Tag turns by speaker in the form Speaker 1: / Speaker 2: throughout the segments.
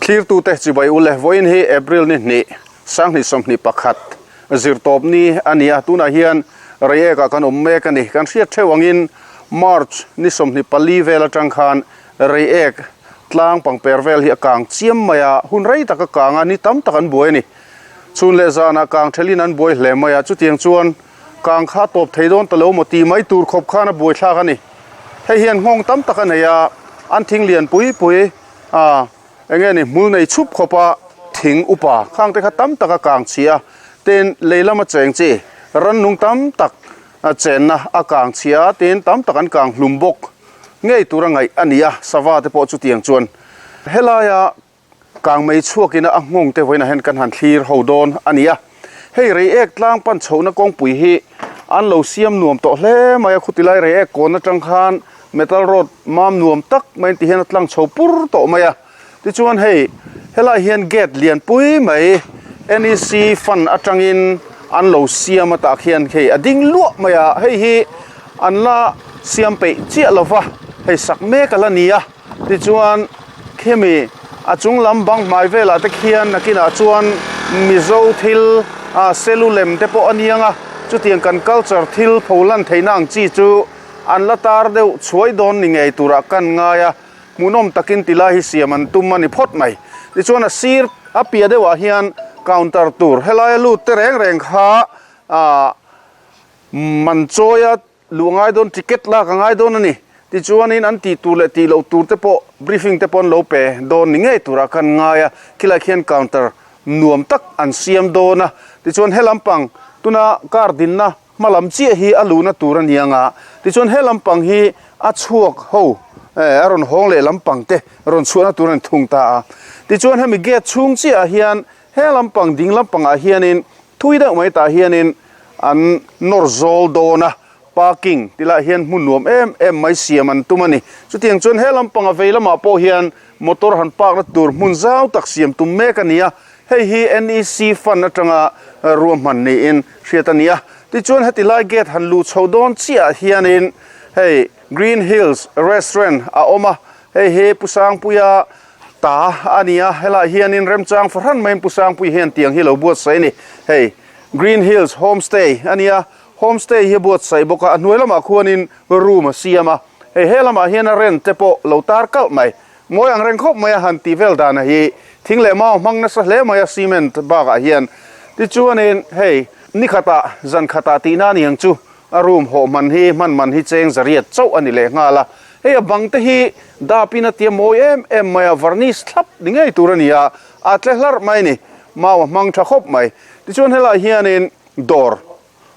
Speaker 1: Thlirtute chibai u le, vawiin hi April ni hnih, 2021 zirtawp ni a ni a, tunah hian Reiek-ah kan awm mek a ni. Kan hriat theuh angin March ni 24 vel atang khan Reiek tlang pangper vel hi a kang chiam mai a, hun rei tak a kang a, ni tam tak an buai a ni. Chhun leh zanah kang thelin an buai hle mai a, chutiang chuan Kang kha a tawp thei dawn ta lo maw tih mai tur khawp khan a buaithlak a ni. Hei hian nghawng tam tak a nei a, an thing lian pui pui a eng nge ni hmul nei chhup khawp a thing upa khang te kha tam tak a kang chhia a, tin lei lama cheng chi rannung tam tak a chenna a kang chhia a, tin tam tak an kang hlum bawk ngei tur a ngaih a ni a, sava te pawh chutiang chuan helaia Kangmei chhuakin a nghawng te vawiinah hian kan han thlir ho dawn a ni a. Hei Reiek tlang pan chhohna kawngpui hi an lo siam nuam tawh hle mai a, khuti lai Reiek kawn atang khan metal road mam nuam tak mai an ti hian a tlang chho pur tawh mai a. Tichuan hei helai hian gate lian pui mai NEC fund atangin an lo siam a tah khian hei a ding luah mai a, hei hi an la siam peih chiah lova hei sak mek a la ni a. Tichuan, khimi a chung lam bang hmai velah te khian nakinah chuan Mizo thil ah selu lem te pawh a ni ang a, chutiang kan culture thil pholan theihna ang chi chu an la tar deuh chhuai dawn ni ngei turah kan ngai a, hmuhnawm takin ti lai hi siam an tum a ni phawt mai. Tichuan a sir a piah deuhah hian counter tur helaia lut te reng reng kha ah man chawia Luh a ngai dawn, ticket lak a ngai dawn a ni. Tichuanin an tih tur leh tih loh tur te pawh briefing te pawh an lo pe dawn ni ngei turah khan ngai a, khilai khian counter nuam tak an siam dawn a. Tichuan he lampang tuna car dinna hma lam chiah hi a luhna tur a ni ang a, tichuan he lampang hi a chhuak ho eh a rawn hawng leh lampang te rawn chhuahna tur a ni thung ta a. Tichuan hemi gate chhung chiah ah hian he lampang ding lampangah hianin Thui deuh mai tah hianin an nawr zawl dawn a, parking ti lah hian hmun nuam em em mai siam an tum a ni. Chutiang chuan he lampanga vei lamah pawh hian motor han park na tur hmun zau tak siam tum mek a ni a, hei hi NEC fund atanga ruahman niin hriat a ni a. Tichuan heti lai gate han luh chho dawn chiah hianin hei Green Hills Restaurant a awm a, hei hi Pu Sangpuia Ta a ni a, helaiah hianin remchang fahran maiin Pu Sangpui hian tiang hi lo buatsaih a ni. Hei Green Hills Homestay a ni a, homestay hi a buatsaih bawk a, a hnuai lamah khuanin room a siam a, hei he lamah hian a rent te pawh lo tar kalh mai. Mawi ang reng khawp mai a han tih vel dan a hi thing leh mau hmang nasa hle mai a cement bakah hian. Tichuanin hei ni khatah zan khatah tihna a ni ang chu A room hawh hman hi hman man hi cheng zariat chauh a ni leh nghal a, hei a bang te hi dap in a tia mawi em em mai a, varnish thlap ni ngei tur a ni a, a tle hlarh mai a ni, mau a hmang tha khawp mai. Tichuan helaiah hianin dawr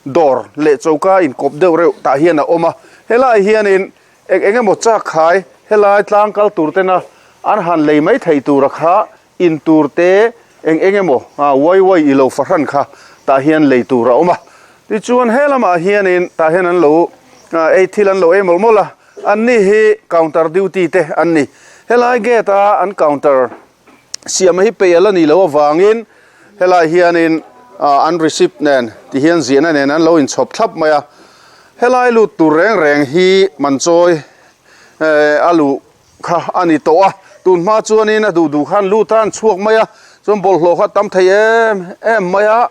Speaker 1: dawr leh choka inkawp deuh reuh tah hian a awm a, helaiah hianin eng eng emaw chak khai helai tlang kal tur tena an han lei mai thei tura kha In tur te eng eng emaw uai uai i lo fahran kha tah hian lei tur a awm a. Tichuan he lamah hianin tah hian an lo ei thil an lo ei mawlh mawlh a, anni hi counter duty te an ni. Helai gate a an counter siam hi peih a la nih loh avangin helai hianin an receipt nen ti hian ziahna nen an lo inchhawp thlap mai a. Helai lut tur reng reng hi manchawi a luh kha a ni tawh a, tun hma chuanin a duh duh khan lut a an chhuak mai a, chuan bawlhhlawh kha a tam thei em em mai a,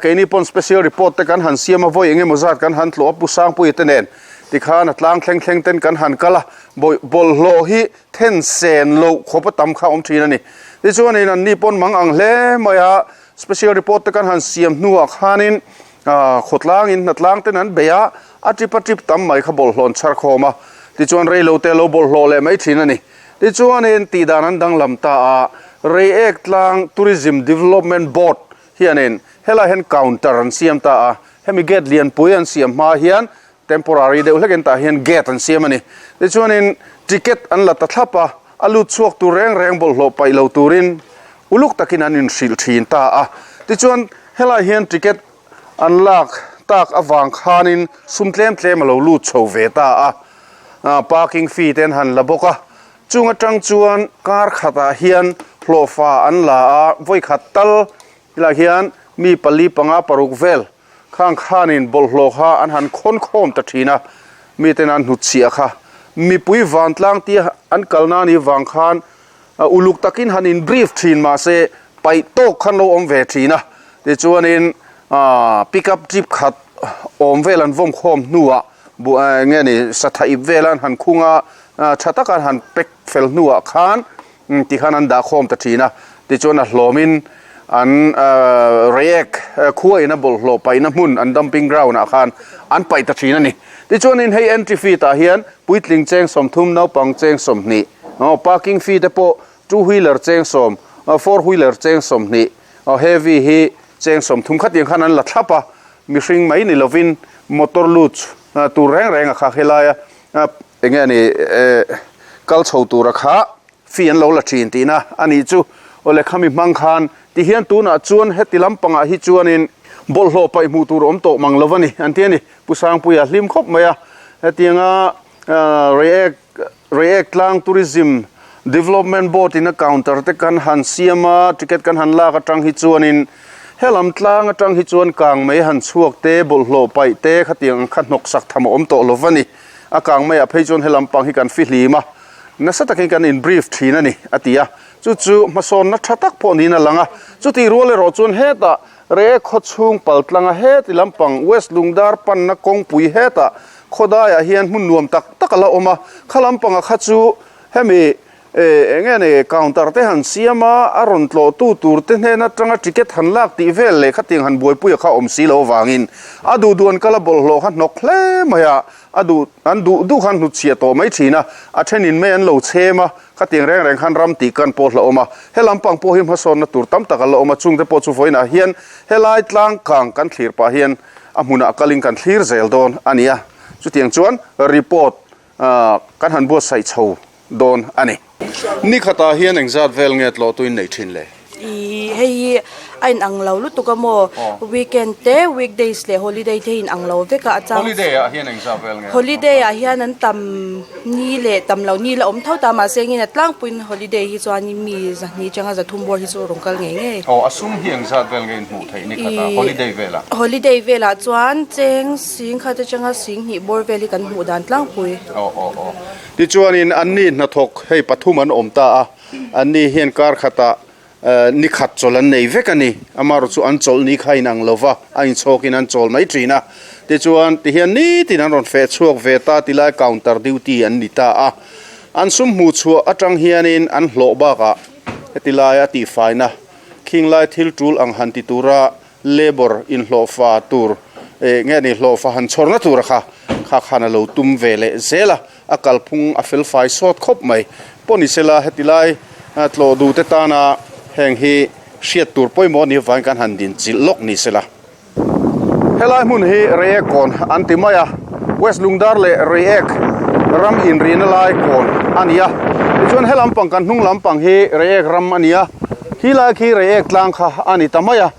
Speaker 1: keini pawn special report te kan han siam a, vawi eng emaw zat kan han tlawh a Pu Sangpuia te nen tikhan a tlang thleng thleng ten kan han kal a, bawlhhlawh hi then sen loh khawp a tam kha a awm thin a ni. Tichuanin anni pawn mang ang hle mai a, special report te kan han siam hnuah khanin Khawtlangin hnatlang ten an bei a, a trip a trip tam mai kha bawlhhlawh an chhar khawm a, tichuan reilo te lo bawlhhlawh leh mai thin a ni. Tichuanin tihdan an danglam ta a, Reiek tlang Tourism Development Board hianin helai hian counter an siam ta a, hemi gate lianpui an siam hma hian temporary deuh hlekin tah hian gate an siam a ni. Tichuanin ticket an la ta thlap a, a lut chhuak tur reng reng bawlhhlawh paih lo turin uluk takin an inhrilh thin ta a. Tichuan helai hian ticket an lak tak avang khanin sum tlem tlem a lo lut chho ve ta a, parking fee te an han la bawk a. Chung atang chuan kar khatah hian hlawhfa an la a, vawikhat tal helaiah hian mi pali panga paruk vel Khang khanin bawlhhlawh kha an han khawn khawm ta thin a, miten an hnutchhiah kha. Mipui vantlang tia an kalna ni vang khan Uluk takin han in brief thin mahse paih tawk khan lo awm ve thin a, tichuanin pick up jeep khat awm vel an vawm khawm hnuah nge ni satha ip vel an han khung a, tha taka an han pack fel hnuah khan tikhan an dah khawm ta thin a, tichuan a hlawmin an Reiek khua ina bawlhhlawh paihna hmun an dumping ground ah khan an paih ta thin a ni. Tichuanin hei entry fee tah hian puitling cheng 30, naupang cheng 20, parking fee te pawh two wheeler cheng 10, four wheeler cheng 20, heavy hi cheng 30 khatiang khan an la thlap a, mihring mai ni lovin motor lut tur reng reng a kha helaia enge ni kal chho tura kha Fee an lo la thin tihna a nih chu. Awle khami hmang khan ti hian tunah chuan heti lampangah hi chuanin bawlhhlawh paih hmuh tur awm tawh mang lo a ni an ti a ni. Pu Sangpuia hlim khawp mai a, hetianga Reiek Reiek Tlang Tourism Development Board in a counter te kan han siam a, ticket kan han lak atang hi chuanin helam tlang atang hi chuan kang mei han chhuak te, bawlhhlawh paih te khatiang ang kha hnawksak tham a awm tawh lo a ni. A kang meiah phei chuan helam pang hi kan fihlim a. Nasa takin kan in brief thin a ni, a ti a. Chu chu hmasawnna tha tak pawh niin a lang a. Chutih rual erawh chuan hetah Reiek khaw chhung pal tlanga heti lampang West Lungdar panna kawngpui hetah khawdaiah hian hmun nuam tak tak a la awm a. Kha lampanga kha chu hemi eng nge ni counter te han siam a, a rawn tlawhtu tur te hnen atanga ticket han lak tih vel leh khatiang han buaipuia kha awm si lo avangin a duh duan kal a bawlhhlawh kha hnawk hle mai a. A duh, an duh duh khan hnutchhiah tawh mai thin a, a thenin mei an lo chhem a, khatiang reng reng khan ram tih kan pawh hlauhawm a. He lampang pawh hi hmasawnna tur tam tak a la awm a, chungte pawh chu vawiinah hian helai tlang kang kan thlir pah hian a hmunah kalin kan thlir zel dawn a ni a, chutiang chuan report kan han buatsaih chho dawn a ni. Ni khatah hian engzat vel nge tlawh tuin nei thin le?
Speaker 2: Ih, hei hi a inang lo lutuk a maw? Weekend te, weekdays leh holiday te hi inang lo vek a, a chang.
Speaker 1: Holiday ah hian engzat vel nge?
Speaker 2: Holiday ah hian an tam ni leh tam lo ni la awm tho ta, mahse engin a tlangpuiin holiday hi chuan mi 200 atanga 300 bawr hi chu rawn kal ngei ngei.
Speaker 1: Aw, a sum hi engzat vel nge inhmuh theih ni khatah holiday velah?
Speaker 2: Holiday velah chuan cheng sing khat atanga sing hnih bawr vel hi kan hmuh dan tlangpui.
Speaker 1: Aw, aw, aw. Tichuanin anni hnathawk hei pathum an awm ta a, anni hian kar khatah ni khat chawlh an nei vek a ni. Amaherawh chu an chawlh ni kha a inang lo va, a inchhawkin an chawl mai thin a. Tichuan tihian nitin an rawn feh chhuak ve ta ti lai counter duty an ni ta a. An sum hmuh chhuah atang hianin an hlawh bakah heti laia tihfaina khing lai thil tul ang han ti tura Labour inhlawhfa tur eh nge ni hlawhfa han chhawrna tura kha kha khan a lo tum ve leh zel a, a kalphung a felfai sawt khawp mai. Pawh ni sela heti lai tlawh duh te tana heng hi hriat tur pawimawh ni avangin kan han din chilh lawk ni sela. Helai hmun hi Reiek kawn an ti mai a, West Lungdar leh Reiek ram inrihna lai kawn a ni a, tichuan he lampang kan hnung lampang hi Reiek ram a ni a, khi lai khi Reiek tlang kha a ni ta mai a.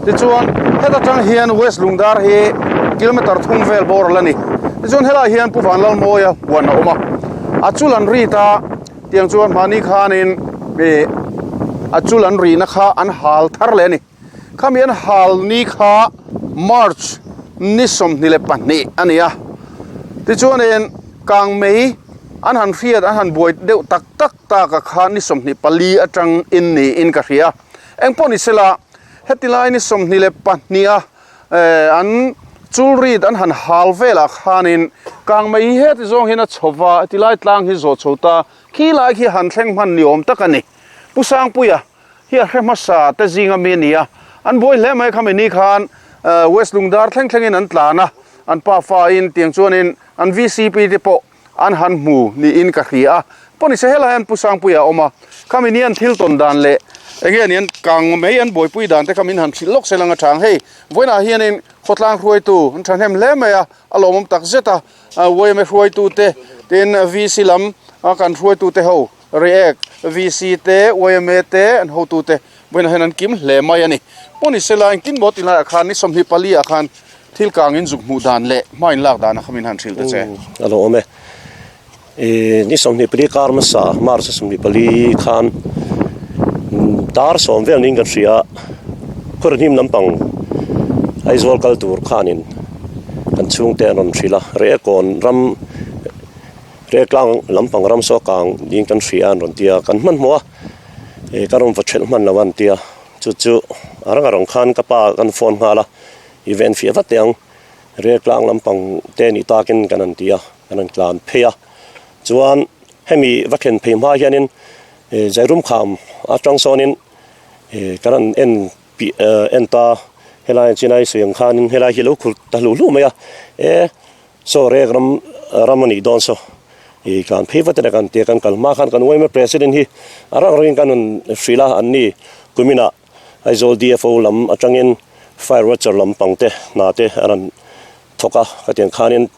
Speaker 1: Tichuan heta tang hian West Lungdar hi kilometer thum vel bawr a la ni. Tichuan helaiah hian Pu Vanlalmawia huan a awm a, a chul an rit a, tiang chuan mahni khanin ih a chul an rihna kha an hal thar leh a ni. Khami an hal ni kha March ni 22 a ni a, tichuanin kangmei an han hriat an han buai deuh tak tak tak a kha ni 24 atang in niin ka hria. Engpawh ni sela heti lai ni 22 a an chul rit an han hal velah khanin kangmei hi heti zawng hian a chho va, heti lai tlang hi zawh chho ta khi lai khi han thleng hman ni awm tak a ni. Pu Sangpuia. hi a hre hmasa te zinga mi a ni a, an buai hle mai khami ni khan West Lungdar thleng thlengin an tlan a, an pa fain tiang chuanin an VCP te pawh an han hmu niin ka hria a, pawh ni se helai hian Pu Sangpuia a awm a, khami ni an thil tawn dan leh enge ni an kang mai an buaipui dan te kha min han hrilh lawk se lang a chang hei vawiinah hianin khawtlang hruaitu an thahnem hle mai a, a lawmawm tak zet a, YMA hruaitu te tin VC lam kan hruaitu te ho. Reiek, VC te, yma te, an hotu te vawiinah hian an kim hle mai a ni. Pawh ni sela engtin maw ti laiah khan ni 24 ah khan thil kangin zuk hmuh dan leh hma in lak dan a kha min han hrilh ta che.
Speaker 3: A lo awm e. I ni 24 kar hmasa March a 24 khan dar sawm vel niin kan hria a, khuar hnim lampang Aizawl kal tur khanin kan chhungte an rawn hrilh a, Reiekawn ram He tlang lampang ram saw kang ding kan hria an rawn ti a, kan hmanhmawh a. Ka rawn va thelh hman lo a an ti a, chu chu a rang a rang khan ka pa kan phone nghal a, i ven fiah vat teh ang, rel tlang lampang te nih takin kan han ti a, kan han tlan phei a. Chuan hemi va thlen phei hma hianin Zairum kham atang sawnin kan han en Pi en ta, helai chinai sawi ang khanin helai hi a lo khur ta hluh hluh mai a, e saw rek ram ram a nih dawn saw i tlan phei vat ila kan tia kan kal hma khan kan yma president hi a rang rangin kan rawn hrilh a, an ni kuminah Aizawl DFO lam atangin fire watcher lam pang te hna te a rawn thawk a, khatiang khanin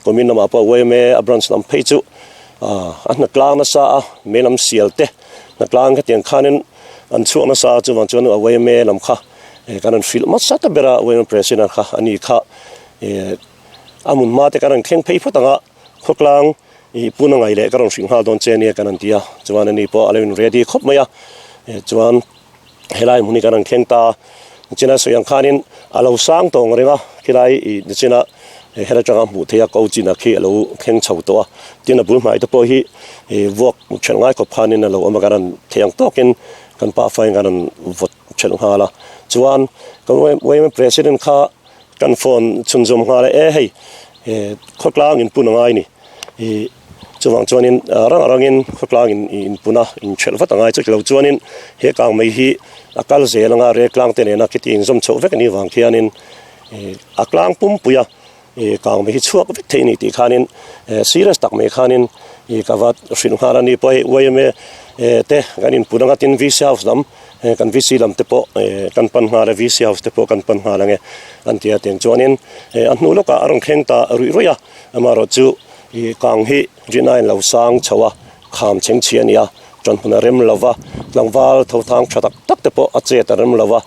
Speaker 3: kumin lamah pawh yma a branch lam phei chu a hna tlang nasa a, mei lam sial te hna tlang khatiang khanin an chhuak nasa a, chuvang chuan yma lam kha kan rawn hrilh hmasa ta ber a, yma president kha a ni kha a hmun hma te kan rawn thleng phei phawt ang a, khawtlang ih pun a ngaih leh ka rawn hrilh nghal dawn che ania kan rawn ti a, chuan ani pawh a lo in ready khawp mai a, chuan. Helai hmun hi kan rawn thleng ta a, nichina sawi ang khanin a lo sang tawng reng a, khilai ih nichina hel atanga hmuh theih a ko chin a khi a lo thleng chho tawh a, tin a bul hmai te pawh hi ih vuak thelh ngai khawp khanin a lo awm a, kan rawn theih ang tawkin kan pa faiin kan rawn vawt thelh nghal a, chuan kan yma president kha kan phone chhunzawm nghal a, e hei khawtlang inpun a ngai a ni ih. Chuvang chuanin rang rangin khawtlangin inpun a, inthelh vat a ngai chu tilo chuanin he kang mai hi a kal zel anga rel tlang te nena khiti inzawm chhoh vek a nih vang khianin a tlang pumpui a kang mai hi chhuak vek thei a ni tih khanin serious tak mai khanin ka va hrilh nghal a ni pawh hei yma te kan inpun anga tin VC house lam kan VC lam te pawh kan pan nghal a VC house te pawh kan pan nghal ange an ti a tiang chuanin a hnu lawkah a rawn thleng ta ruih ruih a amaherawhchu Ih kang hi rinaiin lo sang chho a, kham chheng chhi a ni a, ṭan hmun a rem lo va, tlangval tho thang ṭha tak tak te pawh a chet a rem lo va,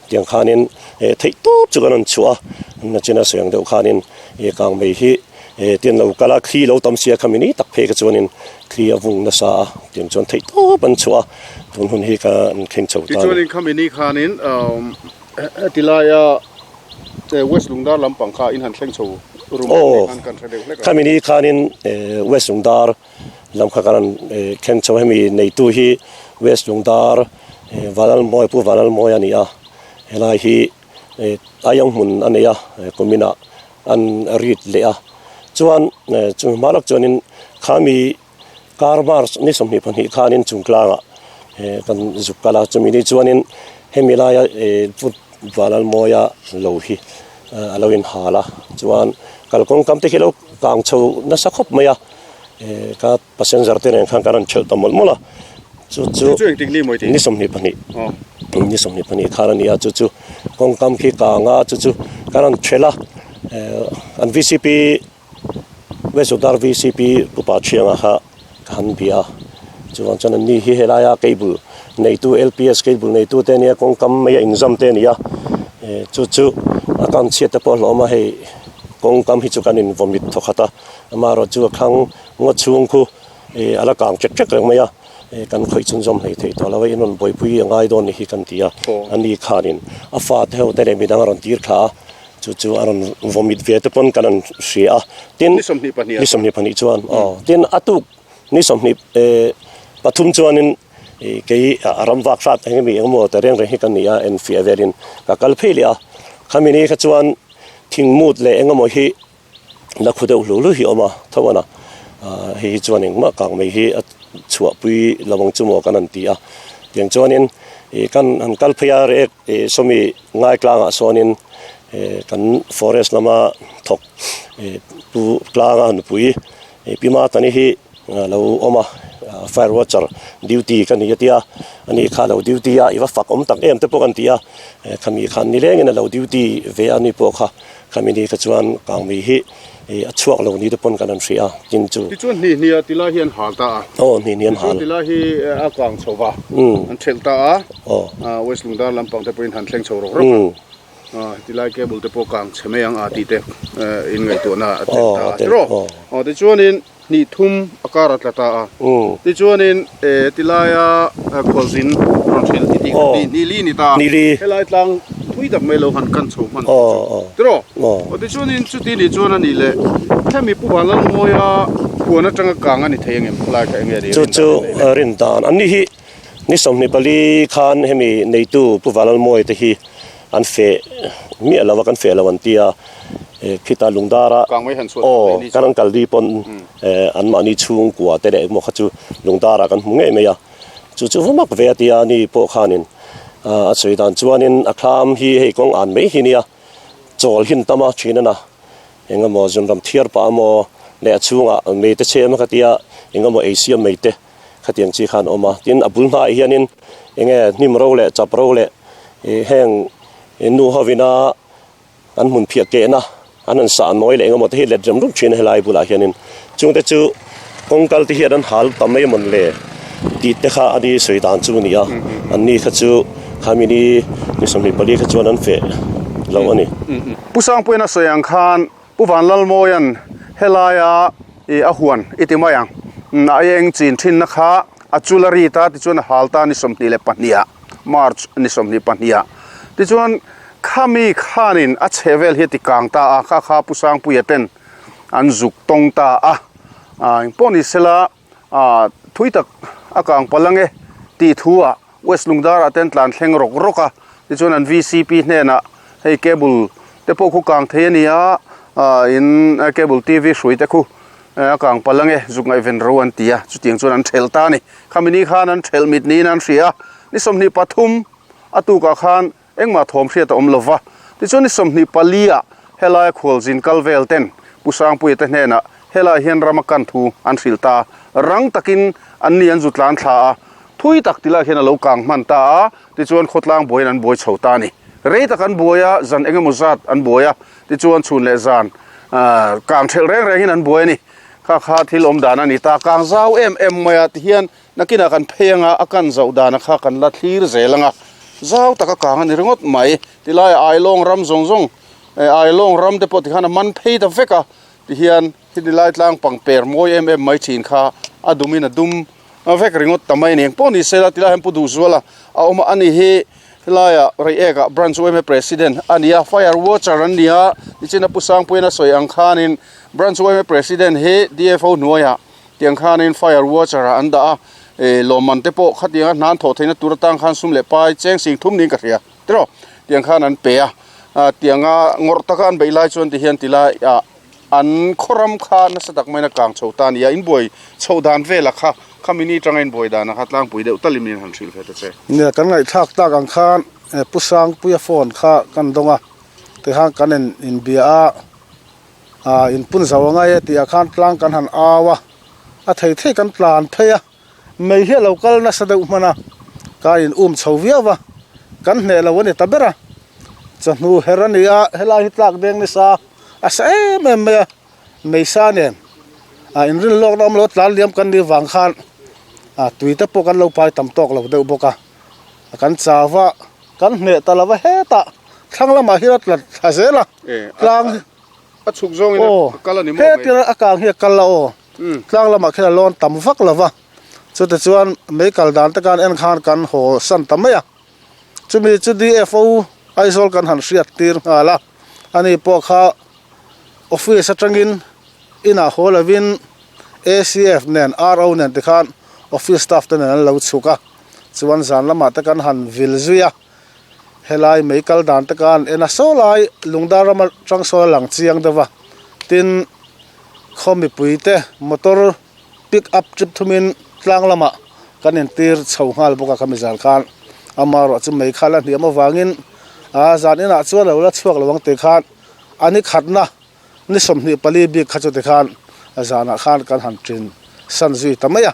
Speaker 3: tiang khanin eh theih tawp chu kan rawn chhuah a, nachina sawi ang deuh khanin ih kang mai hi eh tian lo kal a, thli lo tam sia khami ni tak phei kha chuanin thli a vung nasa a, tiang chuan theih tawp an chhuah a, tun hun hi ka an thleng chho ta a ni.
Speaker 1: Tichuanin khami ni khanin heti laia West Lungdar lampang kha in han thleng chho rum
Speaker 3: Aw, khami ni khanin West Lungdar lam kha kan rawn thleng chho a, hemi neitu hi West Lungdar Vanlalmawi Pu Vanlalmawi a ni a, helai hi Aiang hmun a nei a, kuminah an rit leh a, chuan chumi hma lawk chuanin khami Kar March ni 22 khanin Chungtlangah kan zuk kal a, chumi ni chuanin hemi laia foot Vanlalmawia lo hi a lo inhal a, chuan kalkawng kam te khi lo kang chho nasa khawp mai a, ka passenger te nen khan kan rawn thelh ta mawlh mawlh a, chu chu ni 22 ni 22 khan a ni a, chu chu kawngkam khi kang a, chu chu kan rawn thelh a, an VCP. West VCP Pupa Thianga kha ka han bia a, chuvang chuan anni hi helaia cable neitu LPS cable neitu te ania kawngkam mai a inzam te a ni a, chu chu a kan chhiat te pawh a hlawm a hei kawngkam hi chu kan in vawmit thaw khat a, amaherawh chu a thlang ngaw chhung khu a la kang ṭek ṭek reng mai a, kan khawih chhunzawm hlei thei tawh lo a, in rawn buaipui a ngai dawn ni hi kan ti a, ani khanin a fate ho te leh midang a rawn tir thla a. Chu chu a rawn vawmit ve te pawn kan rawn hria a, tin
Speaker 1: Ni 22
Speaker 3: ni 22 chuan aw tin a tuk ni 23 chuanin ih kei a ram vak hrat eng emaw eng emaw ta reng reng hi ka ni a enfiah velin ka kal phei leh a, khami ni kha chuan thingmut leh eng emaw hi la khu deuh hlu hlu hi a awm a tho a na hei hi chuan engmah kang mai hi a chhuahpui lo ang chu maw kan han ti a, tiang chuanin ih kan han kal phei a rek ih sawmi Ngaitlangah sawnin kan forest lama thawk pu tlanga nupui Pi Matani hi lo awm a, fire watcher duty ka ni a tia, ani kha lo duty a, i va fak awm tak em te pawh kan ti a, khami khan nilengin a lo duty ve a ni pawh kha, khami ni kha chuan kangmei hi a chhuak lo ni te pawn kan han hria a, tin chu.
Speaker 1: Tichuan hnih hnih ah tilai hi an hal ta a.
Speaker 3: Aw hnih hnih an hal.
Speaker 1: Tichuan tilai hi a kang chho va, an thelh ta a, West Lungdar lampang te pawhin han thleng chho rawk rawk a, tilai cable te pawh kang chhe mai ang a tih te in ngaihtuahna a tel ta a tiraw. Aw tichuanin hnih thum a kar a tla ta a, tichuanin tilaia khualzin rawn hrilh ti tih kha hnih hnih li ni ta a, helai tlang thui tak mai lo han kan chho hman tih chu tiraw. Aw tichuanin chuti nih chuan a nih leh hemi Pu Vanlalmawia huan atanga kang a ni thei angem khawlai kha enge
Speaker 3: Chu chu rin dan an ni hi. Ni 24 khan hemi neitu Pu Vanlalmawia te hi an feh miah lo a, kan feh lo an ti a, khita Lungdara aw kan an kal ri pawn anmahni chhungkua te leh emaw kha chu Lungdara kan hmu ngei mai a, chu chu va mak ve a ti a, ni pawh khanin a sawi dan chuanin a thlam hi hei kawng an mai hi nia chawl hin tam a thin a na. Engemaw zunram thiar pah emaw leh a chhungah mei te chhem a khatia engemaw ei siam mai te khatiang chi khan a awm a. Tin, a bul hnaah hianin enge hnim ro leh chap ro leh ih heng nu hovina an hmun phiah kehna an han sah nawi leh engemaw te hi let rem rum thin a helai bulah hianin chungte chu kawng kal te hian an hal ta mai emawn le tih te kha a ni sawi dan chu a ni a, an ni kha chu khami ni ni 24 kha chuan an feh lo a ni.
Speaker 1: Pu Sangpuiin a sawi ang khan Pu Vanlalmawia'n helaia ih a huan i ti mai ang, a eng chin thinna kha a chul a rit a tichuan a hal ta ni 22 ah, March ni 22 ah. Tichuan khami khanin a chheh vel hi a ti kang ta a, kha kha Pu Sangpuia ten an zuk tawng ta a, engpawh ni sela thui tak a kang palh ange tih thu ah West Lungdar ah ten tlan thleng rawk rawk a, tichuan an VCP hnenah hei cable te pawh khu kang thei a ni a, in cable TV hrui te khu a kang palh ange zuk ngaihven ro an ti a, chutiang chuan an thelh ta a ni. Khami ni khan an thelh mit niin an hria a, ni 23 a tukah khan Engmah thawm hriat a awm lo va, tichuan ni 24 ah helaia khualzin kal vel ten Pu Sangpuia te hnenah helaiah hian ram a kan thu an hrilh ta a, rang takin an ni an zu tlan thla a, thui tak tilaiah hian a lo kang hman ta a, tichuan khawtlang buaiin an buai chho ta a ni. Rei tak an buai a, zan eng emaw zat an buai a, tichuan chhun leh zan kang thelh reng rengin an buai a ni. Kha kha thil awm dan a ni ta, kang zau em em mai a, tihian Nakinah kan phei anga a kan zoh dana kha kan la thlir zel anga zau taka kang a ni ringawt mai. Tilaiah Ailawng ram zawng zawng eh Ailawng ram te pawh tikhan a man phei ta vek a tihian heti lai tlang pang per mawi em em mai thin kha a dumin a dum vek ringawt ta mai a ni. Engpawh ni sela tilai hian Pu Duhzuala a awm a, ani hi helaiah Reiek ah Branch yma President a ni a, Fire Watcher an ni a, tichina Pu Sangpuiin a sawi ang khanin Branch yma President hi DFO hnuaiah Tiang khanin fire watcher ah an dah a, eh lawmman te pawh khatianga hnan thawh theihna tur atang khan sum leh pai cheng sing thum niin ka hria tiraw tiang khan an pe a, ah tianga ngawrh taka an beih lai chuan ti hian ti lai ah an khawram kha nasa tak maina kang chho ta a ni a, inbuai chhoh dan vela kha khami ni atanga inbuai dana kha tlangpui deuh talim niin han hrilh ve ta che.
Speaker 4: Nia kan ngaihthlak tak ang khan Pu Sangpuia phone kha kan dawng a, tikhan kan inbia a. Ah in pun zo angai e tih ah khan tlang kan han au a, a thei thei kan tlan phei a, mei hi a lo kal nasa deuh hman a, ka in um chho viau va, kan hneh lo a ni ta ber a, chawhnu her a ni a, helai hi tlak deng nisa a sa em em mai a, mei sa nen ah in rin lawkna awm lo tlan liam kan nih vang khan ah tui te pawh kan lo pai tam tawk lo deuh bawk a, kan chau va, kan hneh ta lo va hetah thlang lamah hian a tla thla zel a, tlang hi.
Speaker 1: A chhuk zawngin a kal a ni maw mai?
Speaker 4: Hetia a kang hi a kal a aw. Tlang lamah khian a lawn tam vak lo va. Chutah chuan mei kal dan te khan en khan kan haw san ta mai a. Chumi chu DFO Aizawl kan han hriat tir nghal a. Ani pawh kha office atangin inah haw lovin ACF nen RO nen tikhan office staff te nen an lo chhuk a. Chuan zan lamah te kan han vil zui a. Helai mei kal dan te khan en a saw lai lungdar rama tang sawn a lang chiang deuh a, tin khaw mipui te motor pick up trip thumin tlang lamah kan intir chho nghal bawk a khami zan khan amaherawh chu mei kha la hniam avangin a zan inah chuan lo la chhuak lo ang tih khan a ni khatna ni 24 bik kha chu tikhan zanah khan kan han tin san zui ta mai a,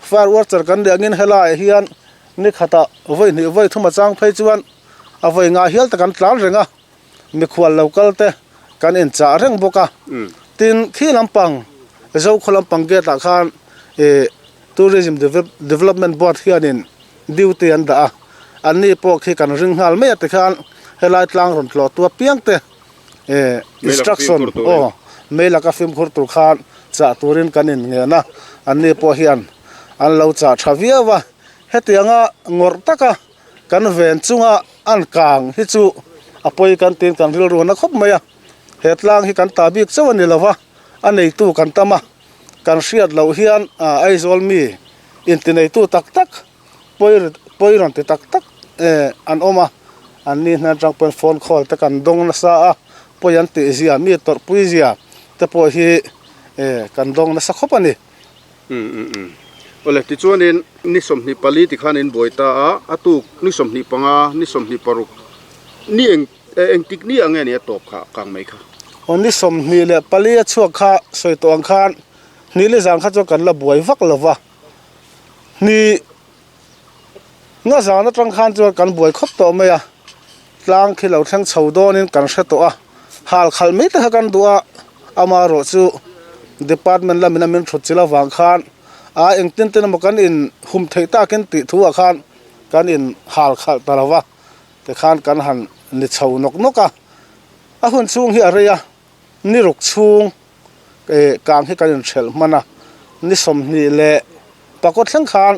Speaker 4: fire watcher kan leh angin helaiah hian. Ni khatah vawi hnih vawi thum a chang phei chuan a vawi nga hial te kan tlan reng a, mikhual lo kal te kan inchah reng bawk a. Tin, khi lampang, Zokhaw lampang gate ah khan ih Tourism Development Board hianin duty an dah a, anni pawh khi kan ring nghal mai a tikhan helai tlang rawn tlawh tu apiang te ih instruction aw mei laka fimkhur tur khan chah turin kan inngen a, anni pawh hian an lo chah tha viau a. Hetianga ngawrh taka kan ven chunga an kang hi chu a pawi kan tiin kan rilru na khawp mai a, he tlang hi kan ta bik chauh a ni lo va, a neitu kan tam a, kan hriat loh hian Aizawl mi intineitu tak tak pawi pawi rawn ti tak tak an awm a, an ni hnen atang pawhin phone call te kan dawng nasa a, pawi an tih zia, mi tawrhpui zia te pawh hi kan dawng nasa khawp a ni.
Speaker 1: Umm umm umm. Awle, tichuanin ni 24 tikhan in buai ta a, a tuk ni 25, ni 26, ni eng engtik ni ang nge ni a tawp kha kang mai kha?
Speaker 4: Aw, ni 24 a chhuak kha sawi tawh ang khan hnih leh zan kha chuan kan la buai vak lo va, hnih nga zan atang khan chuan kan buai khawp tawh mai a, tlang khi lo thleng chho dawnin kan hre tawh a, hal khalh mai te kha kan duh a, amaherawh chu department lamin a min thut chilh avang khan a engtin tin emaw kan in hum theih takin tih thu ah khan kan in hal khalh ta lo va, tikhan kan han ni chho nawk nawk a, a hun chhung hi a rei a, ni ruk chhung. Kang hi kan inthelh hman a, ni 24 thleng khan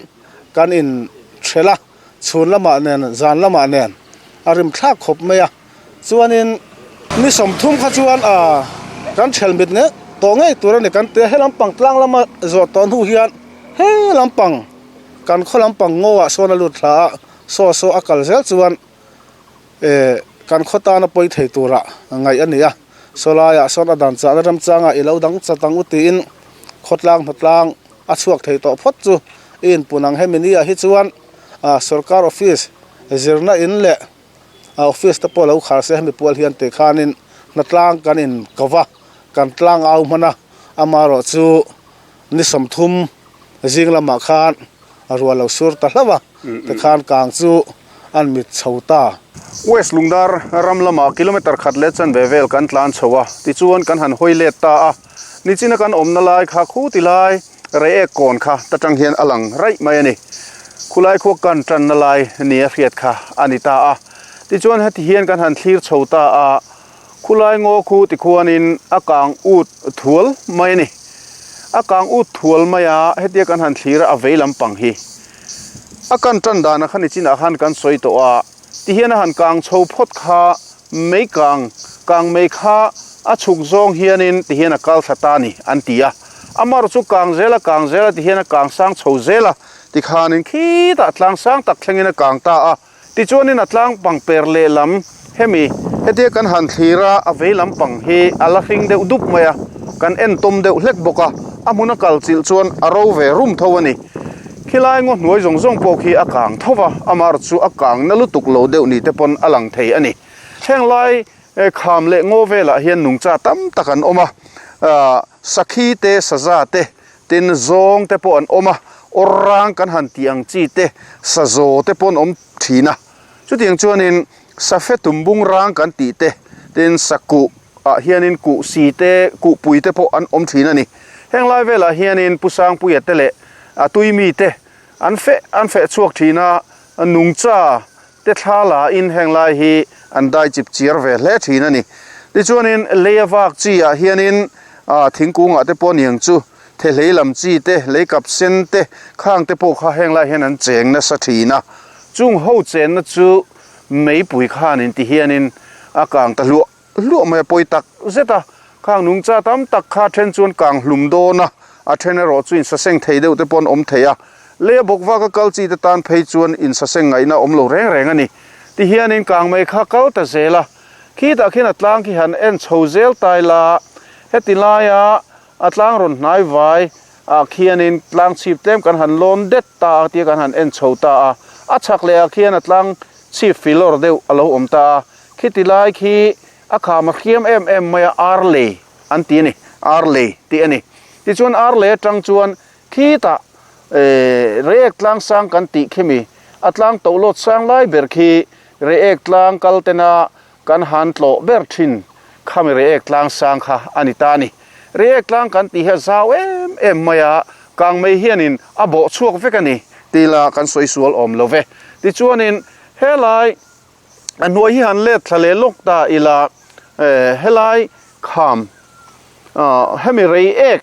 Speaker 4: kan inthelh a, chhun lamah nen zan lamah nen a rim thlak khawp mai a, chuanin ni 30 kha chuan ah kan thelh mit ngei tawh ngei tur a ni kan ti a, he lampang tlang lama zawh tawh hnu hian he lampang kan khaw lampang ngaw ah sawn a lut thla a, saw saw a kal zel chuan kan khaw tana pawi thei tura ngaih a ni a. Saw laiah sawn a dan chahna remchangah i lo dang chat ang u tiin khawtlang hnawtlang a chhuak thei tawh phawt chu i inpun ang. Hemi ni ah hi chuan sorkar office zirna in leh office te pawh lo khar se hemi pual hian tih khanin hnatlang kan in ko va, kan tlang au hman a, amaherawh chu ni 30 zing lamah khan ruah lo sur ta hlauh a, tikhan kang chu an mit chho ta.
Speaker 1: West Lungdar ram lamah kilometer khat leh chanve vel kan tlan chho a, tichuan kan han hawi let ta a. Nichina kan awmna lai kha khu ti lai Reiek kawn kha ta tang hian a lang raih mai a ni. Khulai khua kan tanna lai nia hriat kha a ni ta a. Tichuan heti hian kan han thlir chho ta a, khulai ngaw khu tikhuanin a kang ut thual mai a ni. A kang ut thual mai a, hetia kan han thlir a, a vei lampang hi. A kan tan dana kha nichinah khan kan sawi tawh a, tihian a han kang chho phawt kha mei kang, kang mei kha a chhuk zawng hianin tihian a kal thla ta a ni an ti a. Amar chu kang zel a kang zel a tihian a kang sang chho zel a, tikhanin khitah tlang sang tak thlengin a kang ta a. Tichuanin a tlang pang per lehlam hemi hetia kan han thlir a, a vei lampang hi a la hring deuh dup mai a, kan en tawm deuh hlek bawk a, a hmun a kal chilh chuan a ro ve rum tho a ni. Khilai ngaw hnuai zawng zawng pawh khi a kang tho va, amar chu a kang na lutuk lo deuh ni te pawn a lang thei a ni. Heng lai kham leh ngaw velah hian nungcha tam tak an awm a, sakhi te, saza te, Tin, zawng te pawh an awm a, awrrang kan han tih ang chi te, sazaw te pawh an awm thin a. Chutiang chuanin safe tumbung rang kan tih te, tin sakuh ah hianin kuh si te, kuhpui te pawh an awm thin a ni. Heng lai velah hianin Pu Sangpuia te leh a tuimi te an feh an feh chhuak thin a, nungcha te thla la in heng lai hi an dai chip chiar ve hle thin a ni. Tichuanin lei a vak chi ah hianin thingkung ah te pawh aniang chu thehlei lam chi te, lei kap sen te, khang te pawh kha heng lai hian an cheng nasa thin a. Chung ho chenna chu meipui khanin ti hianin a kang ta hluah hluah mai a pawi tak zet a. Khang nungcha tam tak kha then chuan kang hlum dawn a, a then erawh chu insaseng thei deuh te pawh an awm thei a. Leia bawk vaka kal chi te tan phei chuan insaseng ngaihna awm lo reng reng a ni. Tihianin kang mai kha kal ta zel a, khitah khian a tlang khi han en chho zel tai la, heti laia a tlang rawn hnai vai ah khianin tlang chhip tlem kan han lawn det ta a tia kan han en chho ta a, a chhak leh ah khian a tlang chhip filawr deuh a lo awm ta a, khiti lai khi a kham a hriam em em mai a, ar lei an ti a ni, ar lei tih a ni. Tichuan ar lei atang chuan khitah Reiek tlang sang kan tih khi mi, a tlang tohlawt sang lai ber khi Reiek tlang kal tena kan han tlawh ber thin khami Reiek tlang sang kha a ni ta a ni. Reiek tlang kan tih hi a zau em em mai a, kangmei hianin a bawh chhuak vek a ni tih lah kan sawi sual awm lo ve. Tichuanin helai a hnuai hi han let thla leh lawk ta ila helai kham hemi Reiek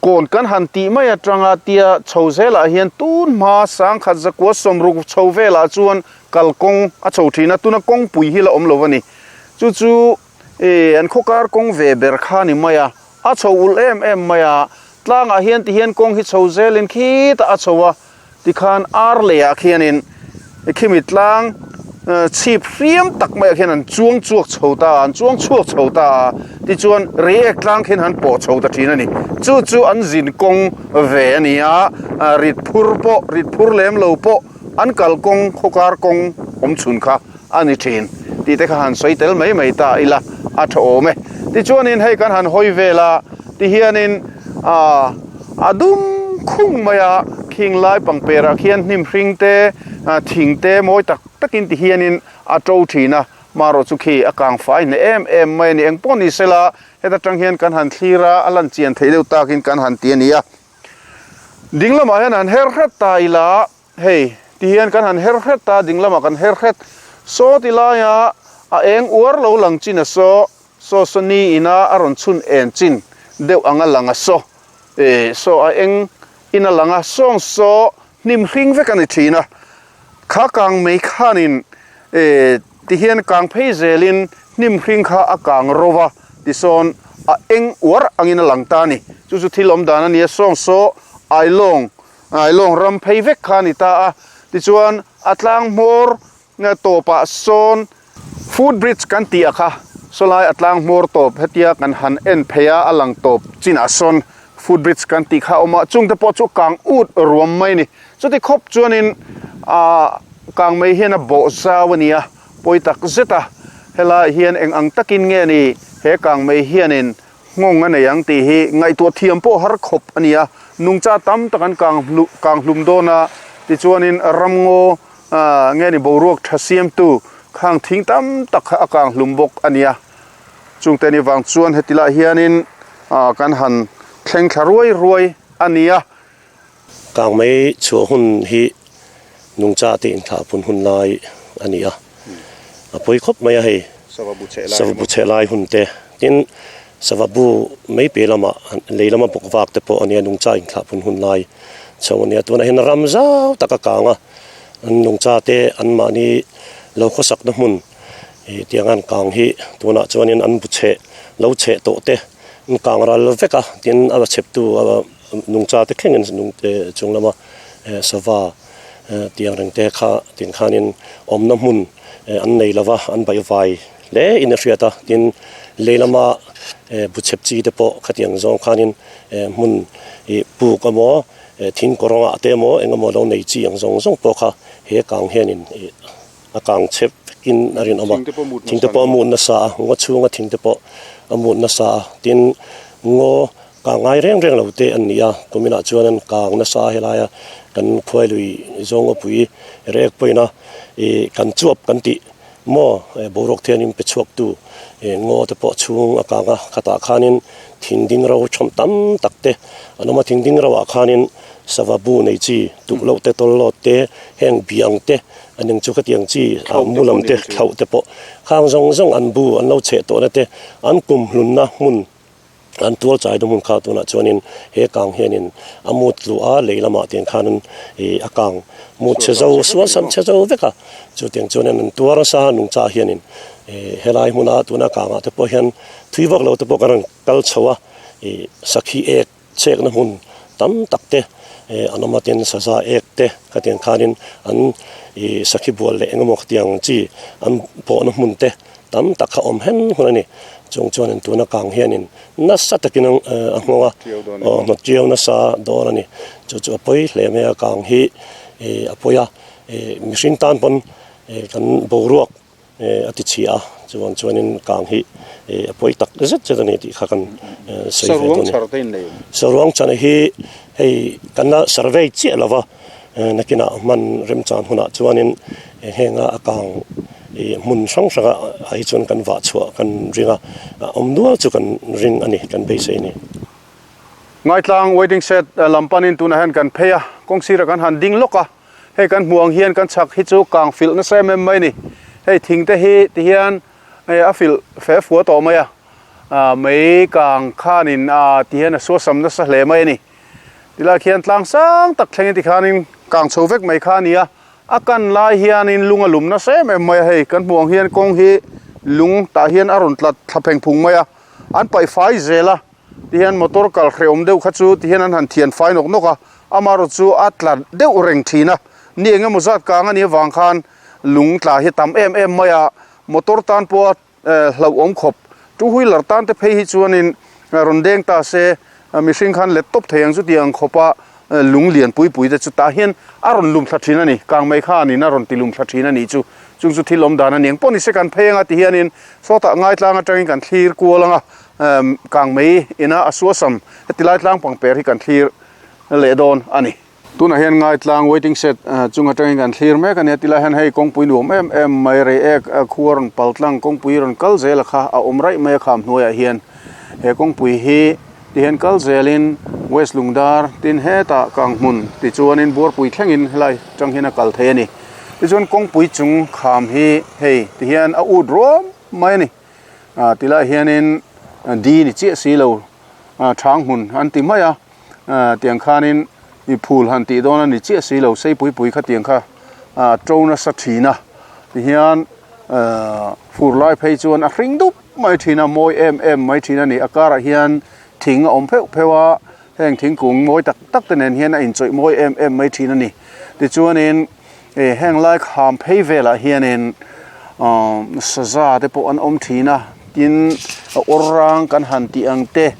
Speaker 1: Kawn kan han tih mai atanga tia chho zelah hian tun hma sangkhat zakua sawmruk chho velah chuan kalkawng a chho thin a, tuna kawngpui hi la awm lo a ni. Chu chu an khawkar kawng ve ber kha a ni mai a, a chho ulh em em mai a, tlangah hian ti hian kawng hi chho zelin khitah a chho a, Tikhan ar leiah khianin khimi tlang chhip hriam tak maiah khian an chuang chhuak chho ta a, an chuang chhuak chho ta a, tichuan Reiek tlang khian han pawh chho ta thin a ni. Chu chu an zin kawng ve a ni a, rit phur pawh, rit phur lem lo pawh an kal kawng, khawkar kawng awm chhun kha a ni thin tih te kha han sawi tel mai mai ta ila a tha awm e. Tichuanin hei kan han hawi vel a, tihianin aaa a dum khung mai a, khing lai pangperah khian hnim hring te, thing te mawi tak takin tihianin a to thin a, marawh chu khi a kang fai hneh em em mai a ni. Engpawh ni sela heta tang hian kan han thlir a, a lan chian theih deuh takin kan han ti a ni a. Ding lamah hian han her hret ta ila. Hei, ti hian kan han her hret a, ding lamah kan her hret. Saw ti laia a eng uar lo lang chin a saw, saw saw ni ina a rawn chhun en chin deuh anga lang a saw. E, saw a eng in a lang a, sawng saw hnim hring vek a ni thin a. Kha kang mai khanin e, ti hian kang phei zelin hnim hring kha a kang ro va, tisawn a eng uar angin a lang ta a ni. Chu chu thil awm dan a ni a, sawng saw ailawng Ngailawng ram phei vek kha a ni ta a, tichuan a tlang hmawr tawpah sawn foot bridge kan tih a kha, sawlai a tlang hmawr tawp hetia kan han en phei a, a lang tawp chinah sawn foot bridge kan tih kha a awm a, chungte pawh chu kang ut ruam mai a ni. Chuti khawp chuanin ah kang mai hian a bawh zau a ni a, pawi tak zet a, helaiah hian eng ang takin nge ni he kang mai hianin Nghawng a nei ang tih hi ngaihtuah thiam pawh har khawp a ni a, nungcha tam tak an kang kang hlum dawn a, tichuanin ramngaw nge ni boruak tha siamtu khang thing tam tak kha a kang hlum bawk a ni a. Chungte ni vang chuan heti lah hianin kan han thleng thla ruai ruai a ni a.
Speaker 3: Kang mai chhuah hun hi nungcha te inthlah pun hun lai a ni a, a pawi khawp mai a hei. Sava bu cheh lai hun te, tin sava bu mai piah lamah lei lama bawk vak te pawh a nia nungcha inthlah pun hun lai chho a nia. Tunah hian ram zau tak a kang a, nungcha te anmahni lo khawsakna hmun ih tiang an kang hi tunah chuanin an bu cheh lo cheh tawh te an kang ral vek a, tin a chheptu a. Nungcha te thlengin nungte chung lama sava tiang reng te kha tin khanin awmna hmun an nei lova an baihvai hle in a hriat a, tin lei lama buchhep chi te pawh khatiang zawng khanin hmun ih puk emaw thing kawrawngah te emaw eng emaw lo nei chi ang zawng zawng pawh kha he kang hianin ih a kang chep vekin a rinawm a, thing te pawh a mut nasa a, ngaw chhunga thing te pawh a mut nasa a, tin ngaw. Kang ngai reng reng lo te an ni a, kuminah chuan an kang nasa helaia kan khuailui zawngawpui rek pawhin a ih kan chuap kan tih maw boruak thianin pe chhuaktu ih ngaw te pawh chhung a kang a, khatah khanin thing ding ro tham tam tak te an awm a, thing ding roah khanin sava bu nei chi tuk loh te tawlhlawt te heng biang te an eng chu khatiang chi mu lam te thlauh te pawh khang zawng zawng an bu an lo chheh tawhna te an kumhlunna hmun. An tual chai dawm hun kha tunah chuanin he kang hianin a mut tlu a, lei lamah tiang khanin ih a kang mut chhe zo sual sam chhe zo vek a, chutiang chuanin an tuar nasa a nungcha hianin ih helai hmuna tuna kangah te pawh hian thui vak lo te pawh kan rawn kal chho a, ih sakhi ek chhekna hmun tam tak te ih an awm a tin saza ek te khatiang khanin an ih sakhi bual leh engemaw khatiang chi an pawhna hmun te. Tam tak kha awm hen hun a ni. Chung chuanin tuna kang hianin nasa takin a nghawng a, aw hnawt ṭiau nasa dawn a ni. Chu chu a pawi hle mai a, kang hi a pawi a, mihring tan pawn kan boruak a ti chhia a, chuan chuanin kang hi a pawi tak zet zet a ni tih kha kan sawi ve dawn a ni. Saruang chana hi hei kan la survey chiah lo va. Nakinah hman remchan hunah chuanin henga a kang ih hmun hrang hranga ah hi chuan kan vah chhuah kan ring a, awm nual chu kan ring a ni, kan beisei a ni.
Speaker 1: Ngaitlang waiting shed lam panin tunah hian kan phei a, kawng sirah kan han ding lawk a, hei kan hmuh ang hian kan chhak hi chu kang filh nasa em em mai a ni. Hei thing te hi tihian a filh fe fua tawh mai a, mei kang khanin tihian a suasam nasa hle mai a ni. Tilai khian tlang sang tak thlengin tikhanin kang chho vek mai kha a ni a, a kan lai hianin lung a lum nasa em em mai a, hei kan hmuh ang hian kawng hi lung tah hian a rawn tlat thla pheng phung mai a, an paih fai zel a, tihian motor kal hrehawm deuh kha chu tihian an han thian fai nawk nawk a. Amaherawh chu a tla deuh reng thin a, ni eng emaw zat kang a nih avang khan lung tla hi tam em em mai a, motor tan pawha hlauhawm khawp. Two wheeler tan te phei hi chuanin rawn deng ta se mihring khan let tawp thei ang chu tih ang khawpa lung lian pui pui te chu tah hian a rawn lum thla thin a ni. Kang mai khanin a rawn ti lum thla thin a nih chu. Chung chu thil awm dan a ni. Engpawh ni se kan phei anga ti hianin sawtah ngaitlang atangin kan thlir kual anga kang mai ina a suasam heti lai tlang pangper hi kan thlir leh dawn a ni. Tunah hian ngaitlang waiting shed chung atangin kan thlir mek a nia tilai hian hei kawngpui nuam em em mai reiek khua rawn pal tlang kawngpui rawn kal zel a kha a awm raih mai a kham hnuaiah hian he kawngpui hi ti hian kal zelin west lungdar tin hetah kang hmun tichuanin buarpui thlengin helai atang hian a kal thei a ni tichuan kawngpui chung kham hi hei ti hian a ut ruam mai a ni tilai hianin di ni chiah si lo thang hmun an ti mai a. Tiang khanin i phul han tih dawn a ni chiah si lo, sei pui pui kha tiang kha a to nasa thin a, tihian fur lai phei chuan a hring dup mai thin a, mawi em em mai thin a ni. A karah hian thing a awm pheuh pheuh a, heng thingkung mawi tak tak te nen hian a inchawih mawi em em mai thin a ni. Tichuanin heng lai kham phei velah hianin saza te pawh an awm thin a, tin awr rang kan han tih ang te,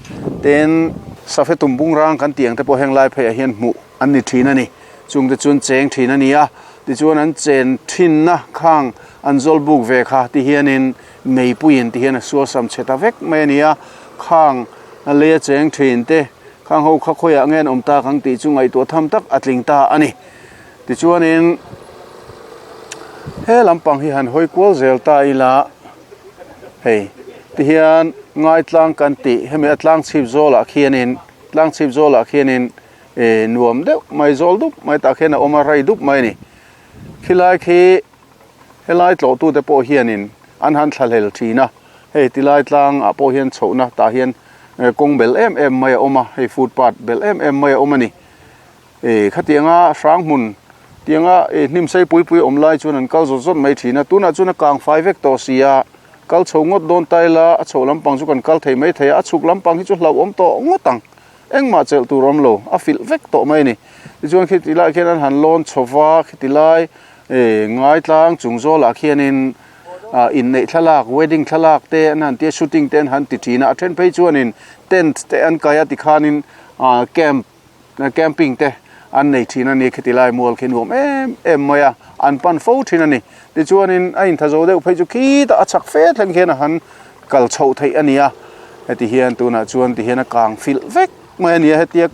Speaker 1: tin safe tum bung rang kan tih ang te pawh heng lai pheiah hian hmuh an ni thin a ni. Chung te chuan cheng thin a ni a, tichuan an chen thinna khang an zawl buk ve kha ti hianin meipuiin ti hian a sualsam chhe ta vek mai a ni a, khang leia cheng thin te khang ho kha khawiah nge an awm tak ang tih chu ngaihtuah tham tak a tling ta a ni. Tichuanin he lampang hi han hawi kual zel ta ila hei tihian ngaitlang kan tih hemi a tlang chhip zawlah khianin tlang chhip zawlah khianin eh nuam deuh mai zawl dup mai tah khian a awm a rei dup mai a ni khilai khi helai tlawh tute pawh hianin an han thlahlel thin a hei tilai tlangah pawh hian chhohna tah hian kawng bel em em mai a awm a hei footpath bel em em mai a awm a ni. Ih khatianga hrang hmun tianga ih hnim sei pui pui awm lai chuan an kal zawt zawt mai thin a tunah chuan a kang fai vek tawh si a kal chho ngawt dawn ta ila a chhoh lampang chu kan kal thei mai thei a a chhuk lampang hi chu hlauhawm tawh ngawt ang engmah chelh tur awm lo a filh vek tawh mai a ni tichuan khiti lai khian an han lawn chho va khiti lai ih ngaitlang chung zawlah khianin ah inneih thlalak wedding thlalak te an han tia shooting te an han ti thin a a then phei chuanin tent te an kai a tikhanin ah camp. Camping te an nei thin a ni, khiti lai mual khi nuam em em mai a, an pan fo thin a ni. Tichuanin a intha zo deuh phei chu khitah a chak fe thleng khian a han kal chhoh theih a ni a, heti hian tunah chuan ti hian a kang filh vek mai a ni a, hetia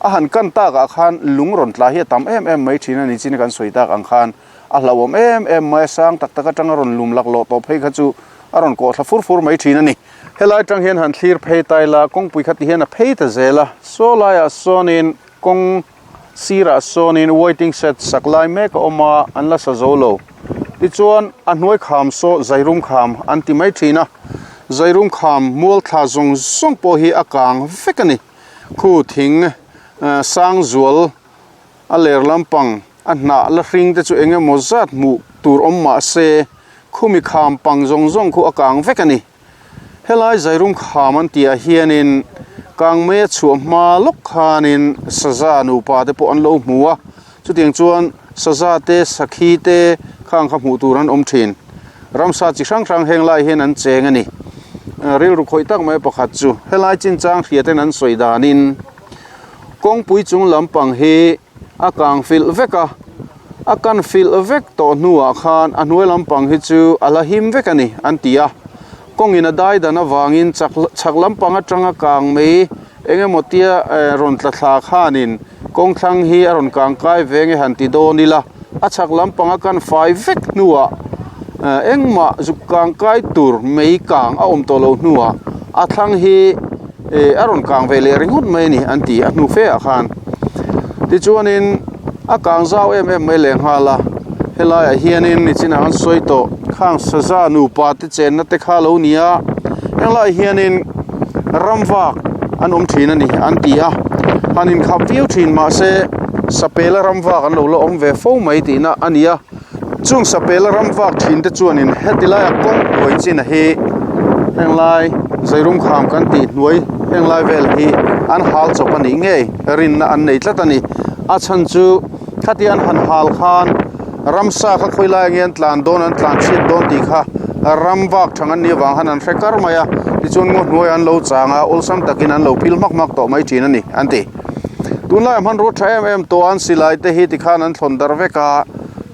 Speaker 1: a han kan takah khan lung rawn tla hi a tam em em mai thin a ni, chin kan sawi tak ang khan a hlauhawm em em mai a, sang tak tak atanga rawn lum laklawh tawh phei kha chu a rawn kawh thla fur fur mai thin a ni. Helai atang hian han thlir phei ta ila kawngpui kha ti hian a phei ta zel a, saw laiah sawnin kawng sirah sawnin waiting shed sak lai mek a awm a, an la sa zo lo. Tichuan a hnuai kham saw zairum kham an ti mai thin a, zairum kham mual thla zawng zawng pawh hi a kang vek a ni. Khu thing sang zual a ler lampang a hnah la hring te chu eng emaw zat hmuh tur awm mah se khumi kham pang zawng zawng khu a kang vek a ni. Helai zairum kham an tih ah hianin kangmei a chhuah hma lawk khanin saza nupa te pawh an lo hmu a, chutiang chuan saza te sakhi te khang kha hmuh tur an awm thin. Ramsa chi hrang hrang heng lai hian an cheng a ni. Rilru khawih tak mai pakhat chu helai chinchang hria ten an sawi danin kawngpui chung lampang hi a kang filh vek a, a kan filh vek tawh hnuah khan a hnuai lampang hi chu a la him vek a ni an ti a, kawngin a dai dan avangin chak chhak lampang atanga kang mai eng emaw tia rawn tla thla khanin kawng thlang hi a rawn kang kai ve nge han ti dawn ila, a chhak lampang a kan fai vek hnuah engmah zuk kang kai tur mei kang a awm tawh loh hnuah a thlang hi. Eh a rawn kang ve leh ringawt mai a ni an ti a hnu fe ah khan. Tichuanin a kang zau em em mai leh nghal a, helaiah hianin nichinah an sawi tawh khang saza nupa te chenna te kha lo ni a, henglaiah hianin ramvak an awm thin a ni an ti a, han inkhap viau thin mahse sapela ramvak an lo la awm ve fo mai tihna a ni a. Chung sapela ram vak thin te chuanin heti laia kawng hnuai chin a hi henglai Zairum kham kan tih hnuai henglai vel hi an hal chawp a nih ngei rinna an nei tlat a ni. A chhan chu khatia an han hal khan ramsa kha khawi lai ange an tlan dawn an tlan chhiat dawn tih kha ram vak thang an nih avang khan an hre kar mai a, tichuan ngaw hnuaiah an lo chang a, awlsam takin an lo phil hmak hmak tawh mai thin a ni an ti. Tunlaiah hmanrua tha em em tawh a an silai te hi tikhan an thlawn darh vek a,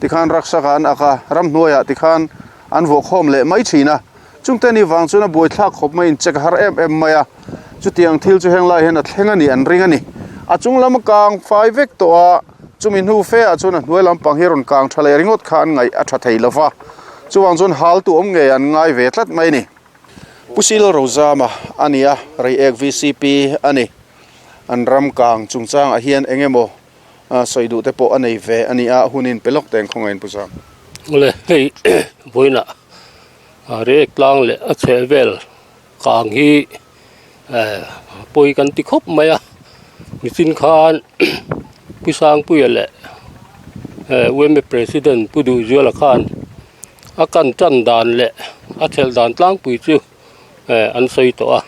Speaker 1: tikhan rucksack ah an ak a, ramhnuaiah tikhan an vuahkhawm leh mai thin a. Chungte ni vang chuan a buaithlak khawp mai incheck a har em em mai a, chutiang thil chu heng lai hian a thleng a ni an ring a ni. A chung lam a kang fai vek tawh a, chumi hnu fe ah chuan a hnuai lampang hi a rawn kang tha leh ringawt kha an ngaih a tha thei lo va, chuvang chuan hal tu awm ngei an ngai ve tlat mai a ni. Pu Sil Rozama a ni a, Reiek vcp a ni. An ram kang chungchangah hian eng emaw sawi duh te pawh a nei ve a ni a, hun in pe lawk teng khawngaih in Pu Zam.
Speaker 5: Awle hei vawiinah Reiek tlang leh a chheh vel kang hi pawi kan ti khawp mai a, michin khan Pu Sangpuia leh UMA President Pu Duhzuala khan a kan tan dan leh a thelh dan tlangpui chu an sawi tawh a,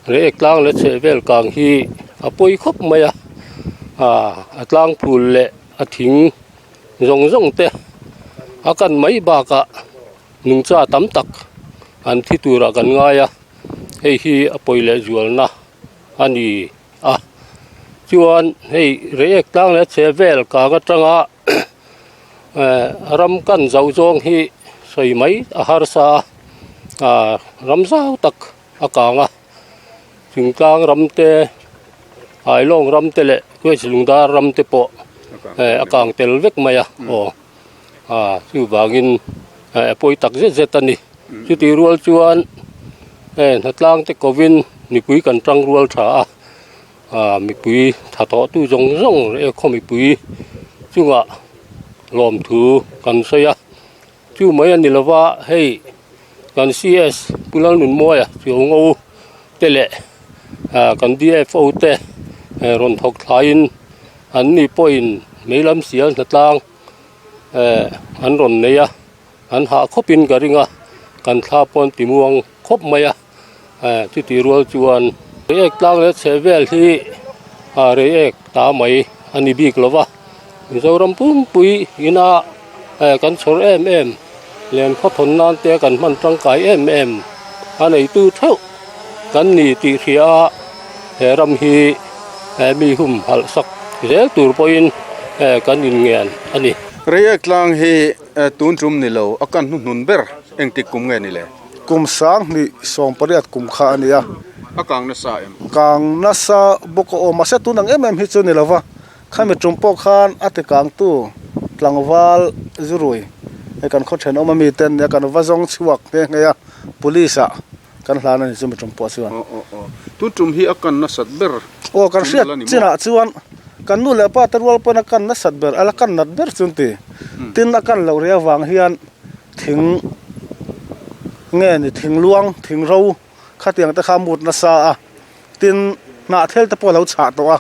Speaker 5: Reiek tlang leh chheh vel kang hi a pawi khawp mai a, a tlang phul leh a thing zawng zawng te a kan mai bakah nungcha tam tak an thi turah kan ngai a, hei hi a pawi leh zualna a ni a, chuan hei Reiek tlang leh chheh vel kang atanga ram kan zauh zawng hi sawi mai a harsa a, ah ram zau tak a kang a, thingtlang ram te Ailawng ram te leh West Lungdar ram te pawh a kang tel vek mai a aw ah chuvangin a pawi tak zet zet a ni chutih rual chuan hnatlang te kovin mipui kan tang rual tha a ah mipui tha tawh tu zawng zawng leh khaw mipui chungah lawmthu kan sawi a chu mai a ni lova hei kan CS Pu Lalnunmawia Chuango te leh ah kan DFO te rawn thawk thlaiin an ni pawhin mei lam sial hnatlang eh an rawn nei a an hah khawpin ka ring a kan thla pawh an ti muang khawp mai a eh chutih rual chuan reiek tlang leh chheh vel hi ah reiek ta mai a ni bik lo va Mizoram pumpui ina eh kan chhawr em em len khawthawn nan te kan hman tangkai em em a neitu theuh kan ni tih hria a he ram hi eh mi hum halh sak zel tur pawhin eh kan inngen a ni.
Speaker 1: Reiek tlang hi tun tum ni lo a kan hnuhnun ber engtik kum nge ni le?
Speaker 4: Kum 2018 kum kha a ni a.
Speaker 1: A kang nasa em?
Speaker 4: Kang nasa bawk a awm mahse tun ang em em hi chu ni lo va, khami tum pawh khan a ti kangtu tlangval zurui hei kan khaw thenawm ami te an nia kan va zawng chhuak nghe nghe a, police ah kan hlan a ni chumi tum pawh chuan.
Speaker 1: Aw aw aw tun tum hi a kan nasat ber
Speaker 4: Aw kan hriat chinah chuan kan nu leh pa te rual pawn a kan nasat ber a la kan nat ber chu an ti. Tin a kan loh rih avang hian Thing nge ni thing luang thing ro khatiang te kha mut nasa a tin hnah thel te pawh a lo chhah tawh a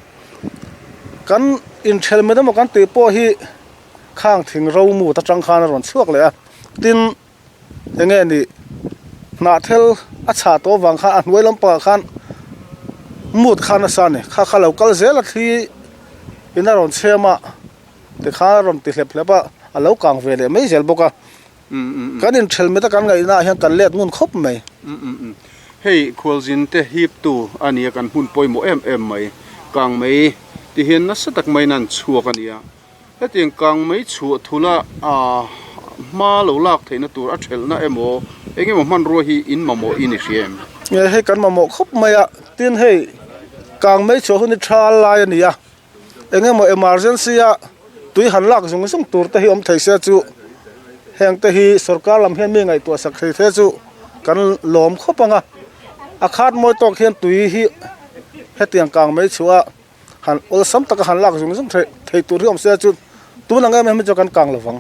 Speaker 4: kan inthelh mai emaw kan tih pawh hi khang thing ro mut atang khan a rawn chhuak leh a tin eng nge ni hnah thel a chhah tawh avang khan a hnuai lampangah khan mut kha nasa a ni kha kha lo kal zel a thli in a rawn chhem a. Tikhan a rawn ti hlep hlep a, a lo kang ve leh mai zel bawk a. Kan inthelmet a kan ngaihnaah hian kan let ngun khawp mai.
Speaker 1: Hei khualzin te hiptu a nia kan hmun pawimawh em em mai. Kang mei ti hian nasa tak maiin an chhuak a nia. Hetiang kang mei chhuah thula hma lo lak theihna tur a thelhna emaw eng emaw hmanrua hi in mamawh i ni hria em?
Speaker 4: Hei kan mamawh khawp mai a, tin hei kang mei chhuah hun hi tha lai a ni a. Eng emaw emergency a tui han lak zung zung tur te hi awm thei se chu heng te hi sorkar lam hian mi ngaihtuah sak thei the chu kan lawm khawp ang a, a khat mawi tawk hian tui hi hetiang kang mai chhuah a han awlsam taka han lak zung zung thei tur hi awm se chu tun ang em em hi chu kan kang lo vang.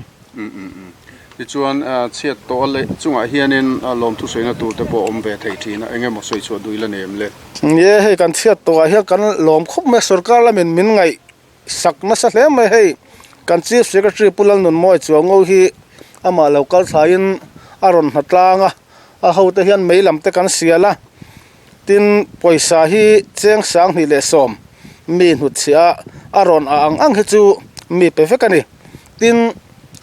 Speaker 1: Tichuan chhiat tawh a leh chungah hianin lawmthu sawina tur te pawh a awm ve thei thin a, eng emaw sawi chhuah duh ila nei em le?
Speaker 4: Ni e, hei kan chhiat tawhah hian kan lawm khawp mai a, sorkar lamin min ngaih sak nasa hle mai hei kan Chief Secretary Pu Lalnunmawia Chuango hi amah lo kal thlaiin a rawn hna tlang a, a hote hian mei lam te kan sial a, tin pawisa hi cheng 2010. mi hnutchhiah a, a rawn a ang ang hi chu mi pe vek a ni. Tin,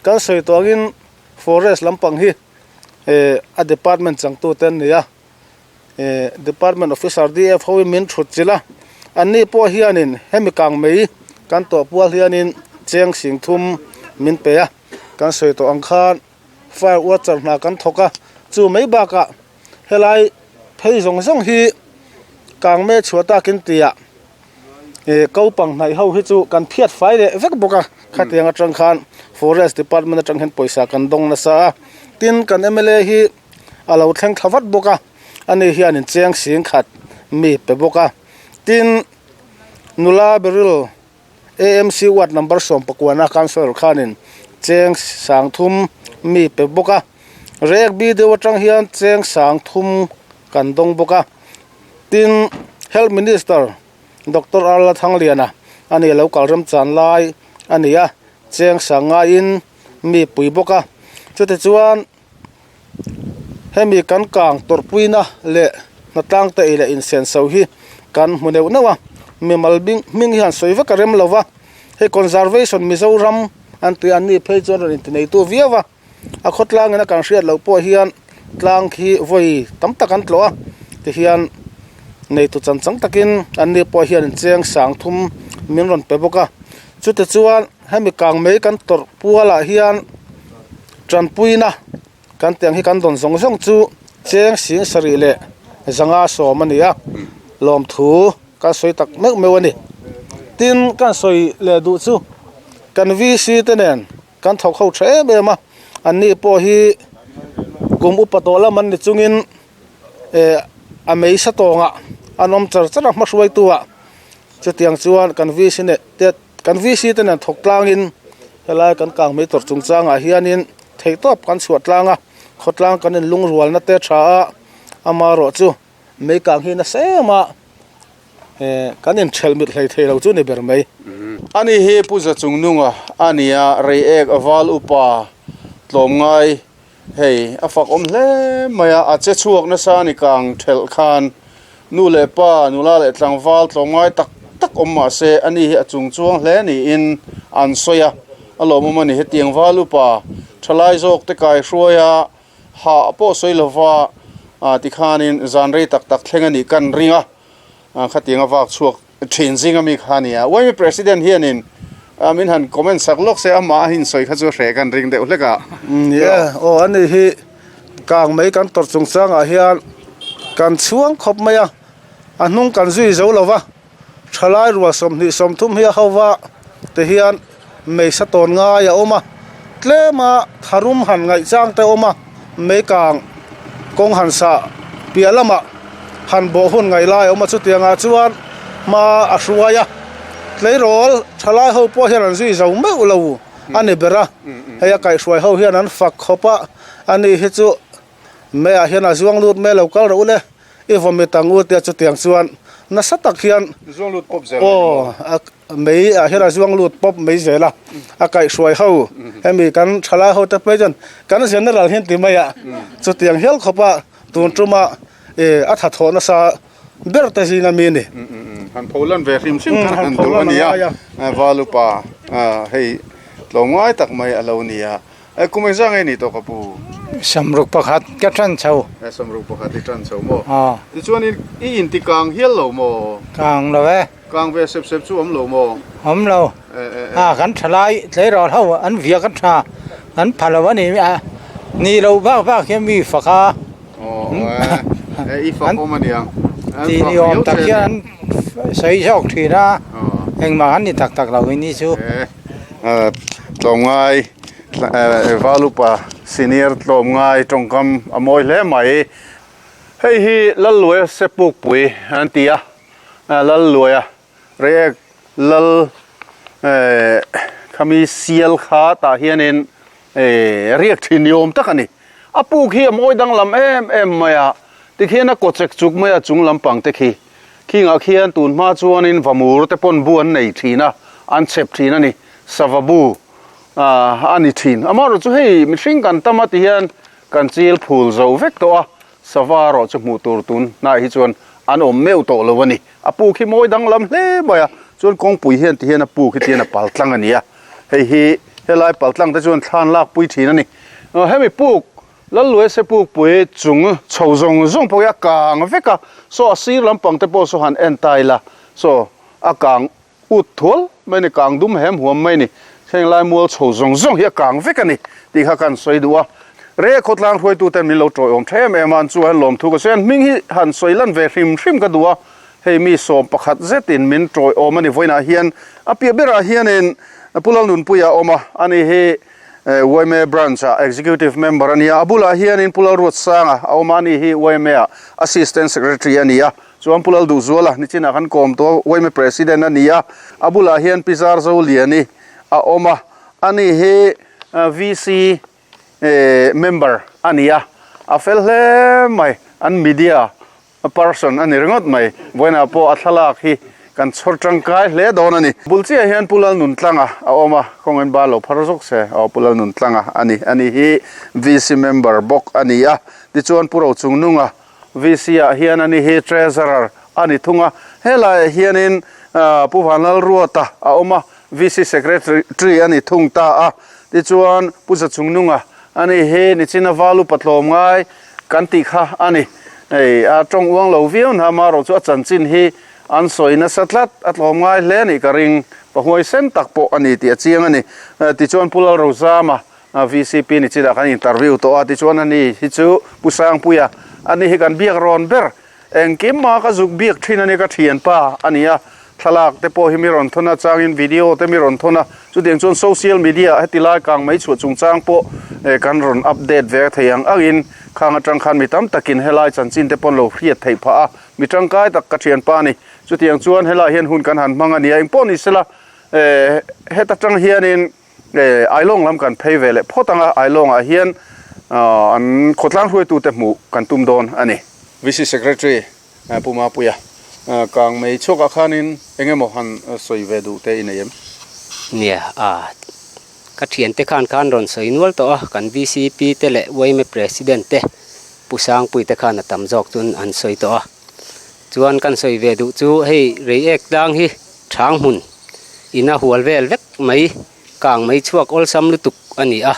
Speaker 4: kan sawi tawh angin forest lampang hi eh a department changtute an ni a, eh department officer DF ho hi min thut chilh a, anni pawh hianin hemi kang mai kan tawh pual hianin cheng sing thum min pe a, kan sawi tawh ang khan fire watcher hna kan thawk a, chu mai bakah helai phei zawng zawng hi kang me chhuah takin tia eh ko pang hnaih ho hi chu kan phiat fai leh vek bawk a khatiang atang khan forest department atang hian pawisa kan dawng nasa a tin kan mla hi a lo thleng thla vat bawk a ani hianin cheng sing khat mi pe bawk a tin nula beril AMC ward number 19 councillor khanin cheng sang thum mi pe bawk a rek bi deuh atang hian cheng sang thum kan dawng bawk a tin health minister doctor Arla Thangliana ani lo kal rem chan lai a ni a cheng sang ngaiin mi pui bawk a chutichuan hemi kan kang tawrhpuina leh hnatlang te ei leh insenso hi kan hmu neuh neuh a mimal hming hian sawi vek a rem lo va hei conservation Mizoram an tih an ni phei chuan rawn inti neitu viau a a khawtlang ina kan hriat loh pawh hian tlang khi vawi tam tak an tlawh a tihian neitu chan chang takin an ni pawh hian cheng sang thum min rawn pe bawk a chutichuan hemi kang mai kan tawrh pualah hian. Tanpuina kan tih ang hi kan dawn zawng zawng chu cheng sing sarih leh zanga sawm a ni a, lawmthu kan sawi tak meuh meuh a ni. Tin, kan sawi leh duh chu kan VC te nen kan thawk ho tha em em a, anni pawh hi kum upa tawh lam an ni chungin eh a mei sa tawngah an awm char char a hmahruaitu ah chutiang chuan kan VC nen te Kan VC te nen thawk tlangin helai kan kang mai tawrh chungchangah hianin theihtawp kan chhuah tlang a, khawtlang kan inlungrualna te tha a, amaherawh chu mei kang hi nasa em a, eh kan inthelh mit hlei thei lo chu ni ber mai.
Speaker 1: Ani hi Pu Zachungnunga a nia, Reiek a val upa tlawmngai hei a fak awm hle mai a, a che chhuak nasa a ni kang thelh khan nu leh pa, nula leh tlangval tlawmngai tak tak awm mah se ani hi a chung chuang hle niin an sawi a, a lawmawm a ni. Hetiang val upa thalai zawk te kai hruai a, hah pawh sawi lova tikhanin zan rei tak tak thleng a nih kan ring a, khatiang a vak chhuak Thin zinga mi kha a nia. Yma President hianin min han comment sak lawk se amah a insawi kha chu hreh kan ring deuh hlek a.
Speaker 4: Ni e, aw ani hi kang mai kan tawrh chungchangah hian kan chhuang khawp mai a, a hnung kan zui zo lo va, thalai rual 20 30 hi a ho va ti hian meisa tawn ngai a awm a, tlema tharum han ngaih chang te a awm a, mei kang kawng han sah piah lamah han bawh hun ngaih lai a awm a, chutiangah chuan hma a hruai a, tleirawl thalai ho pawh hian an zui zo meuh lo a ni ber a, hei a kaihhruai ho hian an fak khawp a, ani hi chu meiah hian a zuang lut mai lo kal rawh u le. I vawmit ang u tia chutiang chuan nasa tak hian
Speaker 1: Zuang lut pawp zel aw
Speaker 4: mei ah hian a zuang lut pawp mai zel a a kaihhruai ho hemi kan thalai ho te phei chuan kan general hian ti mai a chutiang hial khawp a tun tuma eh a thathawh nasa ber te zing ami a ni.
Speaker 1: Han pho lan ve hrim hrim khan han duh a nia Valupa hei tlawmngai tak mai a lo nia. E kum engzah nge ni tawh ka pu?
Speaker 6: 61 ka tan chho.
Speaker 1: E 61 i tan chho maw? Aw. Tichuan i inti kang hial lo maw?
Speaker 6: Kang lo e.
Speaker 1: Kang ve sep sep chu awm lo maw?
Speaker 6: Awm lo.
Speaker 1: E e e.
Speaker 6: A kan thalai tleirawl ho an viak a tha an pha lo a ni a ni lo bak bak hian mi fak a.
Speaker 1: Aw e i fak awm a niang.
Speaker 6: Ti ni awm tak hian an sawi zawk thin a engmah an ni tak tak lo ini chu.
Speaker 1: E tlawmngai Valupa senior tlawmngai tawngkam a mawi hle mai. Hei hi Lalluaia Sepukpui an ti a, Lalluaia Reiek Lal khami sial kha tah hianin riak thin ni awm tak a ni. A puk hi a mawi danglam em em mai a, tikhian a kaw chek chuk mai a chung lampang te khi. Khingah khian tun hma chuanin vamur te pawn bu an nei thin a, an chep thin a ni. Sava bu a ni thin. Amaherawhchu chu hei mihring kan tam a ti hian kan chil phul zo vek tawh a, sava erawh chu hmuh tur tun hnai hi chuan an awm meuh tawh lo a ni. A puk hi mawi danglam hle mai a. Chuan kawngpui hian ti hian a puk hi tihian a pal tlang a ni a, hei hi helai pal tlang te chuan thlan lak pui thin a ni. Hemi puk Lalluaise pukpui chung chho zawng zawng pawh hi a kang vek a, saw a sir lampang te pawh saw han en ta ila saw a kang ut thual mai a ni, kang dum hem huam mai a ni. Heng lai mual chho zawng zawng hi a kang vek a ni tih kha kan sawi duh a. Rei khawtlang hruaituten min lo tawiawm tha em em a, an chu hian lawmthu ka sawi a, an hming hi han sawi lan ve hrim hrim ka duh a, hei mi sawm pakhat zetin min tawiawm a ni vawiinah hian a piah berah hianin Pu Lalnunpuia a awm a, ani hi yma branch ah executive member a ni a, a bulah hianin Pu Lalruatsanga a awm a, ani hi yma ah assistant secretary a ni a, chuan Pu Lalduhzuala nichinah kan kawm tawh a, yma president a ni a, a bulah hian Pi Zarzoliani a awm a, ani hi VC member a ni a, a fel hle mai, an media A person a ni ringawt mai. Vawiinah pawh a thlalak hi kan chhawr tangkai hle dawn a ni. Bul chiah hian Pu Lalnuntlanga a awm a, kawngin ba lo phar zawk se aw Pu Lalnuntlanga a ni. Ani hi VC member bawk a ni a. Tichuan Pu Rochungnunga VC ah hian ani hi Treasurer a ni thung a. Helaiah hianin Pu Vanlalruata a awm a, VC Secretary a ni thung ta a. Tichuan Pu Zachungnunga ani hi nichina val upa tlawm ngai Kan tih kha a ni. Hei a tawng uang lo viau na marawh chu a chanchin hi an sawi nasa tlat, a tlawm ngai hle a nih ka ring. Pahuai sen tak pawh a ni tih a chiang a ni. Tichuan Pu Lalrozama VCP ni chinah kan interview tawh a, tichuan a ni hi chu Pu Sangpuia a ni hi kan biak rawn ber. Engkim mah ka zuk biak thin a ni ka thianpa a ni a, thlalak te pawh hi mi rawn thawn a, changin video te mi rawn thawn a, chutiang chuan social media heti lai kang mai chhuah chungchang pawh kan rawn update ve thei ang angin khang atang khan mi tam takin helai chanchin te pawh an lo hriat theih phah a, mi tangkai tak ka thianpa a ni. Chutiang chuan helai hian hun kan han hmang a nia, engpawh ni sela heta tang hianin Ailawng lam kan phei ve leh phawt ang a, Ailawngah hian an khawtlang hruaitute hmuh kan tum dawn a ni. VC Secretary Pu Mapuia, Kang mei chhuakah khanin eng emaw han sawi ve duh te i nei em?
Speaker 7: Nia, a, ka thiante khan khan rawn sawi nual tawh a, kan VCP te leh yma President te Pu Sangpui te khan a tam zawk chuan an sawi tawh a. Chuan kan sawi ve duh chu hei Reiek tlang hi Thang hmun ina hual vel vek mai kang mai chhuak awlsam lutuk a ni a,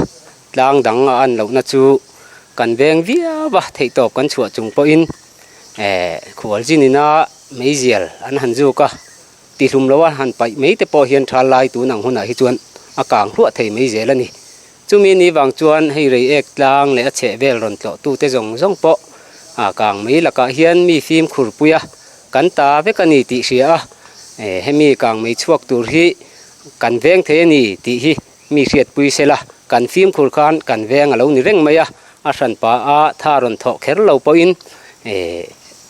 Speaker 7: tlang dang a an lohna chu kan veng viau a, theihtawp kan chhuah chung pawhin eh khualzin ina meizial an han zuk a, tihlum loa han paih mai te pawh hian thal lai tun ang hunah hi chuan a kang hluah thei mai zel a ni. Chumi ni vang chuan hei Reiek tlang leh a chheh vel rawn tlawh tute zawng zawng pawh a kang mai lakah hian mi fimkhur pui a, kan ta vek a ni tih hria a, hemi kang mei chhuak tur hi kan veng thei a ni tih hi mi hriatpui sela, kan fimkhur khan kan veng a lo ni reng mai a, a hranpa a tha rawn thawh kher lo pawhin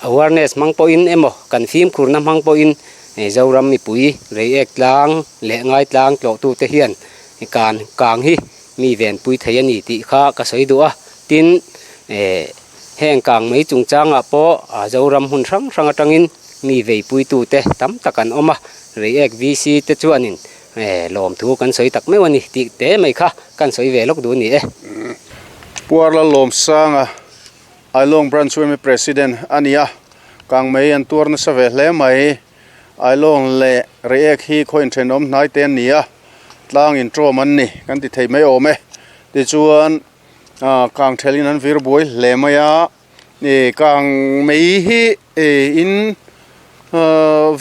Speaker 7: awareness hmang pawhin emaw kan fimkhurna hmang pawhin Zoram mipui Reiek tlang leh Ngaitlang tlawhtute hian Kan kang hi mi venpui thei a ni tih kha ka sawi duh a, tin eh heng kang mai chungchangah pawh Zoram hmun hrang hrang atangin mi veipuitute tam tak an awm a, Reiek VC te chuanin eh lawmthu kan sawi tak meuh a ni tih te mai kha kan sawi ve lawk duh a ni e.
Speaker 1: Puarla Lawmsanga Ailawng Branch yma President a ni a, kang mai an tuar nasa ve hle mai. Ailawng leh Reiek hi khaw inthenawm hnai te an ni a, tlang intawm an ni kan ti thei mai awm e. Tichuan kang thelhin an vir buai hle mai a, kang mei hi in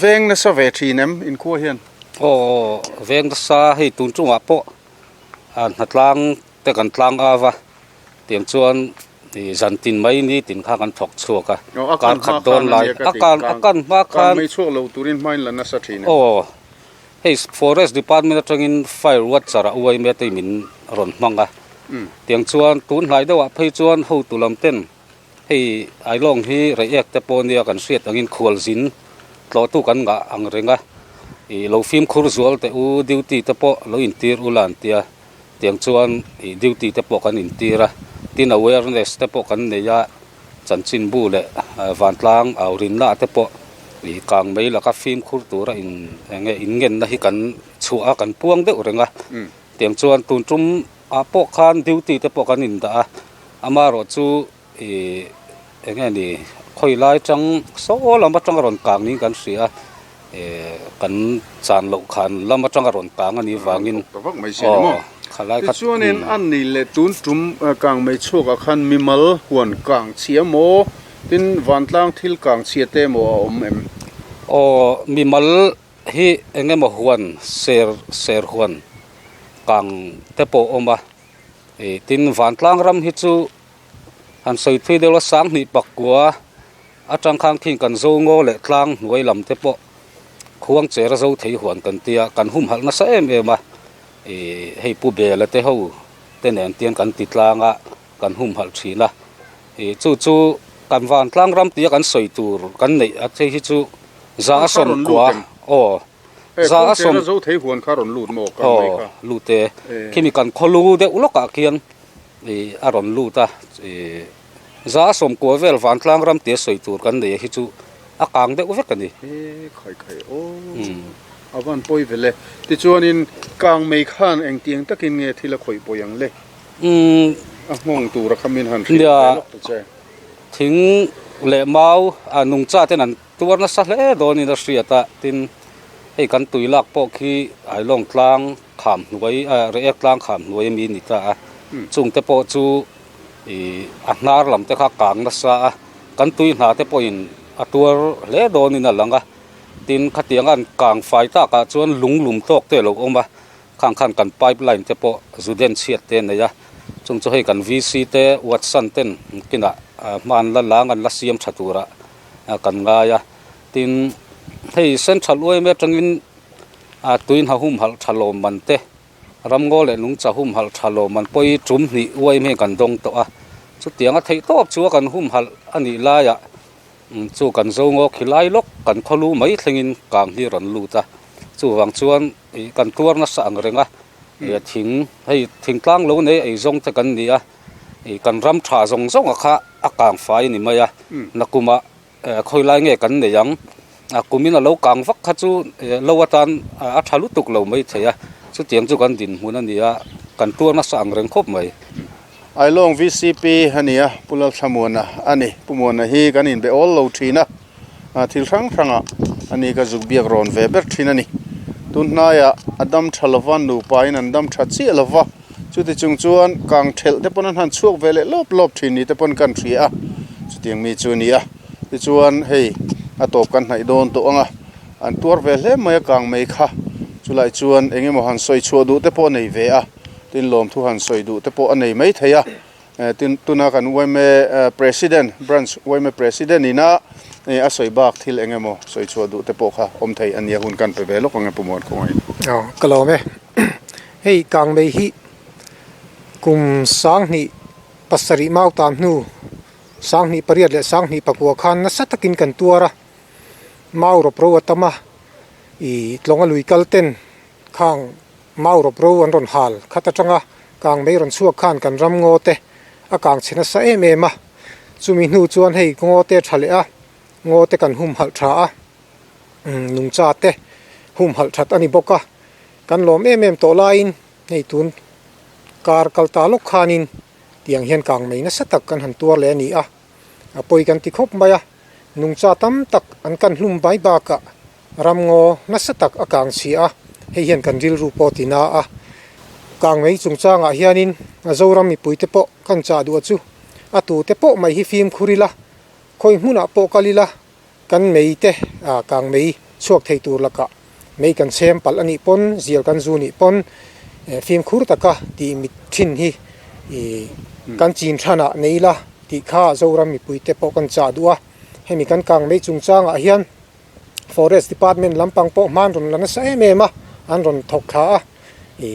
Speaker 1: veng nasa ve thin em inkhua hian?
Speaker 5: Aw veng nasa hei tun chungah pawh hnatlang te kan tlang av a, tiang chuan ih zan tin mai ni tin kha kan thawk chhuak a, kar khat dawn lai a kan a kan hma khan
Speaker 1: mei chhuak lo turin hmain la nasa thin e.
Speaker 5: Aw hei forest department atangin fire watcher a uai mek te min rawn hmang a, tiang chuan tun hlai deuhah phei chuan hotu lam ten hei Ailawng hi Reiek te pawh nia kan hriat angin khualzin tlawhtu kan ngah ang reng a, ih lo fimkhur zual teh u duty te pawh lo intir ula an tia. Tiang chuan ih duty te pawh kan intir a, tin awareness te pawh kan nei a, chanchinbu leh vantlang au rinna te pawh ih kang mai laka fimkhur tura in eng nge inngenna hi kan chhuah a kan puang deuh reng a. Tiang chuan tun tum ah pawh khan duty te pawh kan indah a, amaherawh chu ih eng nge ni khawi lai tang saw lam atanga rawn kang niin kan hria a. Kan chan loh khan lam atanga rawn kang a nih vangin aw khalai kha
Speaker 1: Tichuanin a ni leh tun tum kang mei chhuakah khan mimal huan kang chhia maw tin vantlang thil kang chhia te maw a awm em?
Speaker 5: Aw mimal hi eng emaw huan ser ser huan kang te pawh a awm a, tin vantlang ram hi chu Han sawi thui deuh la 20 pakua atang khan khing kan zo ngaw leh tlang hnuai lam te pawh khuang cher a zo thei huan kan tia kan humhalh nasa em em a ih hei pu bela te ho te nen tian kan ti tlang a kan humhalh thin a ih chu chu kan van tlang ram tia kan sawi tur kan neih a phei hi chu za a sawmkua aw za a sawm aw lut e khimi kan khawlu deuh lawkah khian. Ih a rawn lut a, ih za 90 vel vantlang ram tia sawi tur kan nei a hi chu a kang deuh vek a ni.
Speaker 1: He khai khai aw a van pawi vel e. Tichuanin kang mei khan engtiang takin nge thil a khawih pawi ang le? A nghawng tura kha min han hrilh ve lawk ta che.
Speaker 5: Thing leh mau a nungcha ten an tuar nasa hle dawnin a hriat a, tin hei kan tui lak pawh khi Ailawng tlang kham hnuai Reiek tlang kham hnuai ami a ni ta a, chungte pawh chu ih a hnar lam te kha kang nasa a, kan tui hna te pawhin a tuar hle dawnin a lang a, tin khatiang an kang fai takah chuan lung lum tawk te a lo awm a, khang khan kan pipe line te pawh zu den chhiat te a nei a, chung chu hei kan VC te Watson ten kinah hma an la lang an la siam tha turah kan ngai a, tin hei Central UMA atangin A tuin ha humhalh tha lawm man te, ramngaw leh nungcha humhalh tha lawm man pawh hi tum hnih uai hmel kan dawng tawh a. Chutianga theih tawp chu a kan humhalh a nih laiah chu kan zo ngaw khi lai lawk kan khawlu mai thlengin kang hi rawn lut a. Chuvang chuan ih kan tuar nasa ang reng a, ih thing hei thingtlang lo nei eizawng te kan ni a, ih kan ram tha zawng zawng a kha a kang fai a ni mai a, nakumah Khawi lai nge kan nei ang? A kumin a lo kang vak kha chu lo atan a tha lutuk lo mai thei a, chutiang chu kan dinhmun a ni a, kan tuar nasa ang reng khawp mai.
Speaker 1: Ailawng VCP a ni a, Pu Lalthlamuana a ni. Pu Muana hi kan inbe awl lo thin a, thil hrang hrangah a ni ka zuk biak rawn ve ber thin a ni. Tun hnaiah a dam tha lova, nupain an dam tha chiah lova, Chuti chung chuan kang thelh te pawn an han chhuak ve leh lawp lawp thin ni te pawn kan hria a, chutiang mi chu a ni a. Tichuan hei a tawp kan hnaih dawn tawh ang a, an tuar ve hle mai a kang mai kha. Chulai chuan eng emaw han sawi chhuah duh te pawh a nei ve a, tin lawmthu han sawi duh te pawh a nei mai thei a. Tin tuna kan yma President, Branch yma President ina a sawi bak thil eng emaw sawi chhuah duh te pawh kha awm thei a nia hun kan pe ve lawk ang e Pu Muan Khawngaih.
Speaker 8: Aw ka lawm e. Hei kangmei hi kum 27 mau tan hnu 28 leh 24 khan nasa takin kan tuar a, mau rawp ro a tam a, ih tlawnga lui kal ten khang mau rawp ro an rawn hal khat atanga kangmei rawn chhuak khan kan ram ngaw te a kang chhe nasa em em a, chumi hnu chuan hei ngaw te a tha leh a, ngaw te kan humhalh tha a, nungcha te humhalh that a ni bawk a. Kan lawm em em tawh laiin hei tun kar kal ta lawk khanin tiang hian kang mai nasa tak kan han tuar leh a ni a, a pawi kan ti khawp mai a, nungcha tam tak an kan hlum bai bakah ramngaw nasa tak a kang chhia a, hei hian kan rilru pawh ti na a. Kang mai chungchangah hianin Zoram mipuite pawh kan chah duh a chu a tute pawh mai hi fimkhur ila, khawi hmunah pawh kal ila Kan mei te kang mei chhuak thei tur lakah mei kan chhem palh a nih pawn, zial kan zu nih pawn fimkhur taka tih mit thin hi kan chin thanah nei ila tih kha Zoram mipuite pawh kan chah duh a. Hemi kan kang mei chungchangah hian Forest Department lampang pawh hman rawn la nasa em em a, an rawn thawk thla a,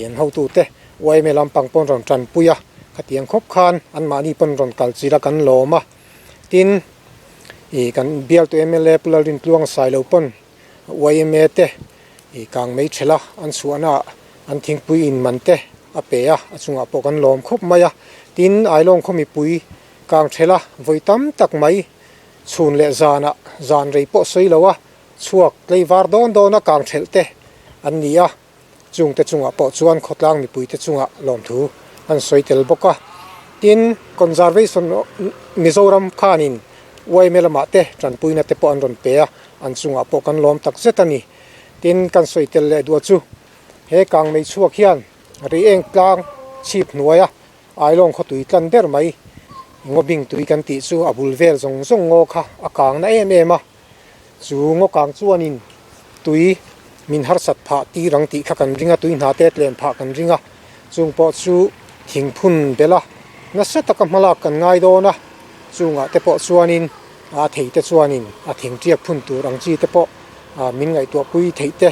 Speaker 8: an hotute yma lampang pawh an rawn tanpui a, khatiang khawp khan anmahni pawn rawn kal chilh a kan lawm a. Tin, ih kan bialtu mla Pu Lalrintluang Sailo pawn yma te ih kang mei thelh a, an chhuahna ah an thingpui in man te a pe a, a chungah pawh kan lawm khawp mai a. Tin, Ailawng khaw mipui kang thelh a, vawi tam tak mai chhun leh zanah zan rei pawh sawi lo a, chhuak tleivar dawn dawn a kang thelh te an ni a. Chungte chungah pawh chuan khawtlang mipuite chungah lawmthu an sawi tel bawk a. Tin, Conservation Mizoram khanin Yma lamah te tanpuina te pawh an rawn pe a, an chungah pawh kan lawm tak zet a ni. Tin, kan sawi tel leh duah chu he kangmei chhuak hian Reieng tlang chhip hnuaia Ailawng khawtui tlan ber mai Ngawbing tui kan tih chu a bul vel zawng zawng ngaw kha a kang na em em a, chu ngaw kang chuanin tui min harsat phah tir ang tih kha kan ring a, tui hna te tlem phah kan ring a, chung pawh chu thingphun bela nasa taka hmalak kan ngai dawn a, chungah te pawh chuanin a thei te chuanin a thing tiak phun tur ang chi te pawh min ngaihtuah pui theih te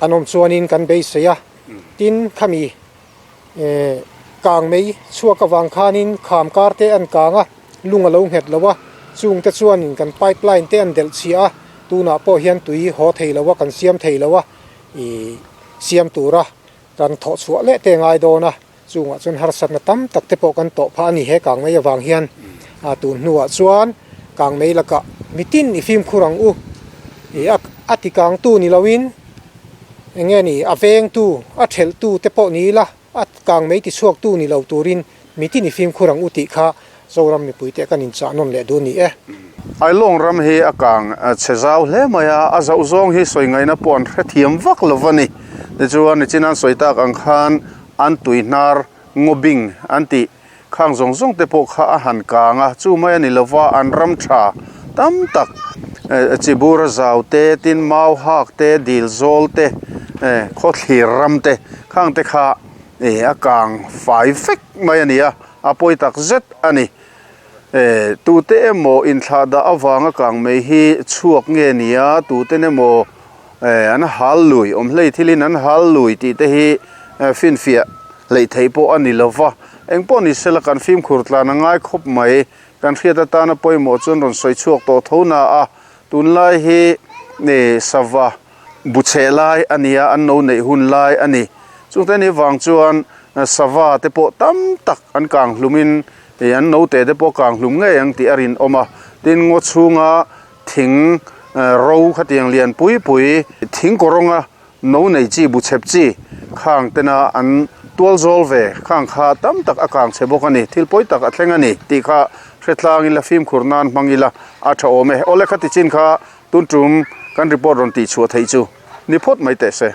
Speaker 8: an awm chuanin kan beisei a, tin khami Kang mei chhuak avang khanin kham kar te an kang a, lung a lo nghet lo a, chung te chuanin kan pipeline te an delh chhiah a, tunah pawh hian tui haw thei lo a, kan siam thei lo a, ih siam tura kan thawh chhuah leh te ngai dawn a, chungah chuan harsatna tam tak te pawh kan tawh phah a ni he kang mei avang hian a tun hnuah chuan kang mei lakah mitin i fimkhur ang u, ih a ti kangtu ni loin. Eng nge ni, a vengtu, a thelhtu te pawh ni ila, a kang mei tichhuaktu ni lo turin mitin i fimkhur ang u tih kha Zoram mipuite kan inchah nawn leh duh ni e.
Speaker 1: Ailawng ram hi a kang chhe zau hle mai a, a zauh zawng hi sawi ngaihna pawh an hrethiam vak lo va ni. Tichuan, nichin an sawi tak ang khan an tuihnar ngawbing an tih Khang zawng zawng te pawh kha a han kang a, chu mai a ni lova an ram tha tam tak chibur a zau te, tin mau hak te, dil zawl te, khawthlir ram te khang te kha a kang fai vek mai a ni a, a pawi tak zet a ni. Tute emaw inthlah dah avanga kang mai hi chhuak nge ni a, tuten emaw an hal lui, awm hlei thilin an hal lui tih te hi finfiah hleih theih pawh a ni lo va, eng pawh ni sela kan fimkhur tlan a ngai khawp mai. Kan hriat atana pawimawh chuan rawn sawi chhuak tawh tho na a, tunlai hi sava bu chheh lai a ni a, an no neih hun lai a ni. Chungte ni vang chuan sava te pawh tam tak an kang hlumin an note te pawh kang hlum ngei ang tih a rinawm a, tin ngaw chhunga thing ro khatiang lian pui pui thing kawrawnga no nei chi bu chhep chi khang tena an tual zawl ve khang kha tam tak a kang chhe bawk a ni, thil pawi tak a thleng a ni tih kha hre tlang ila fimkhur nan hmang ila a tha awm e. Awle khati chin kha tun tum kan report rawn tih chhuah theih chu ni phawt mai teh se.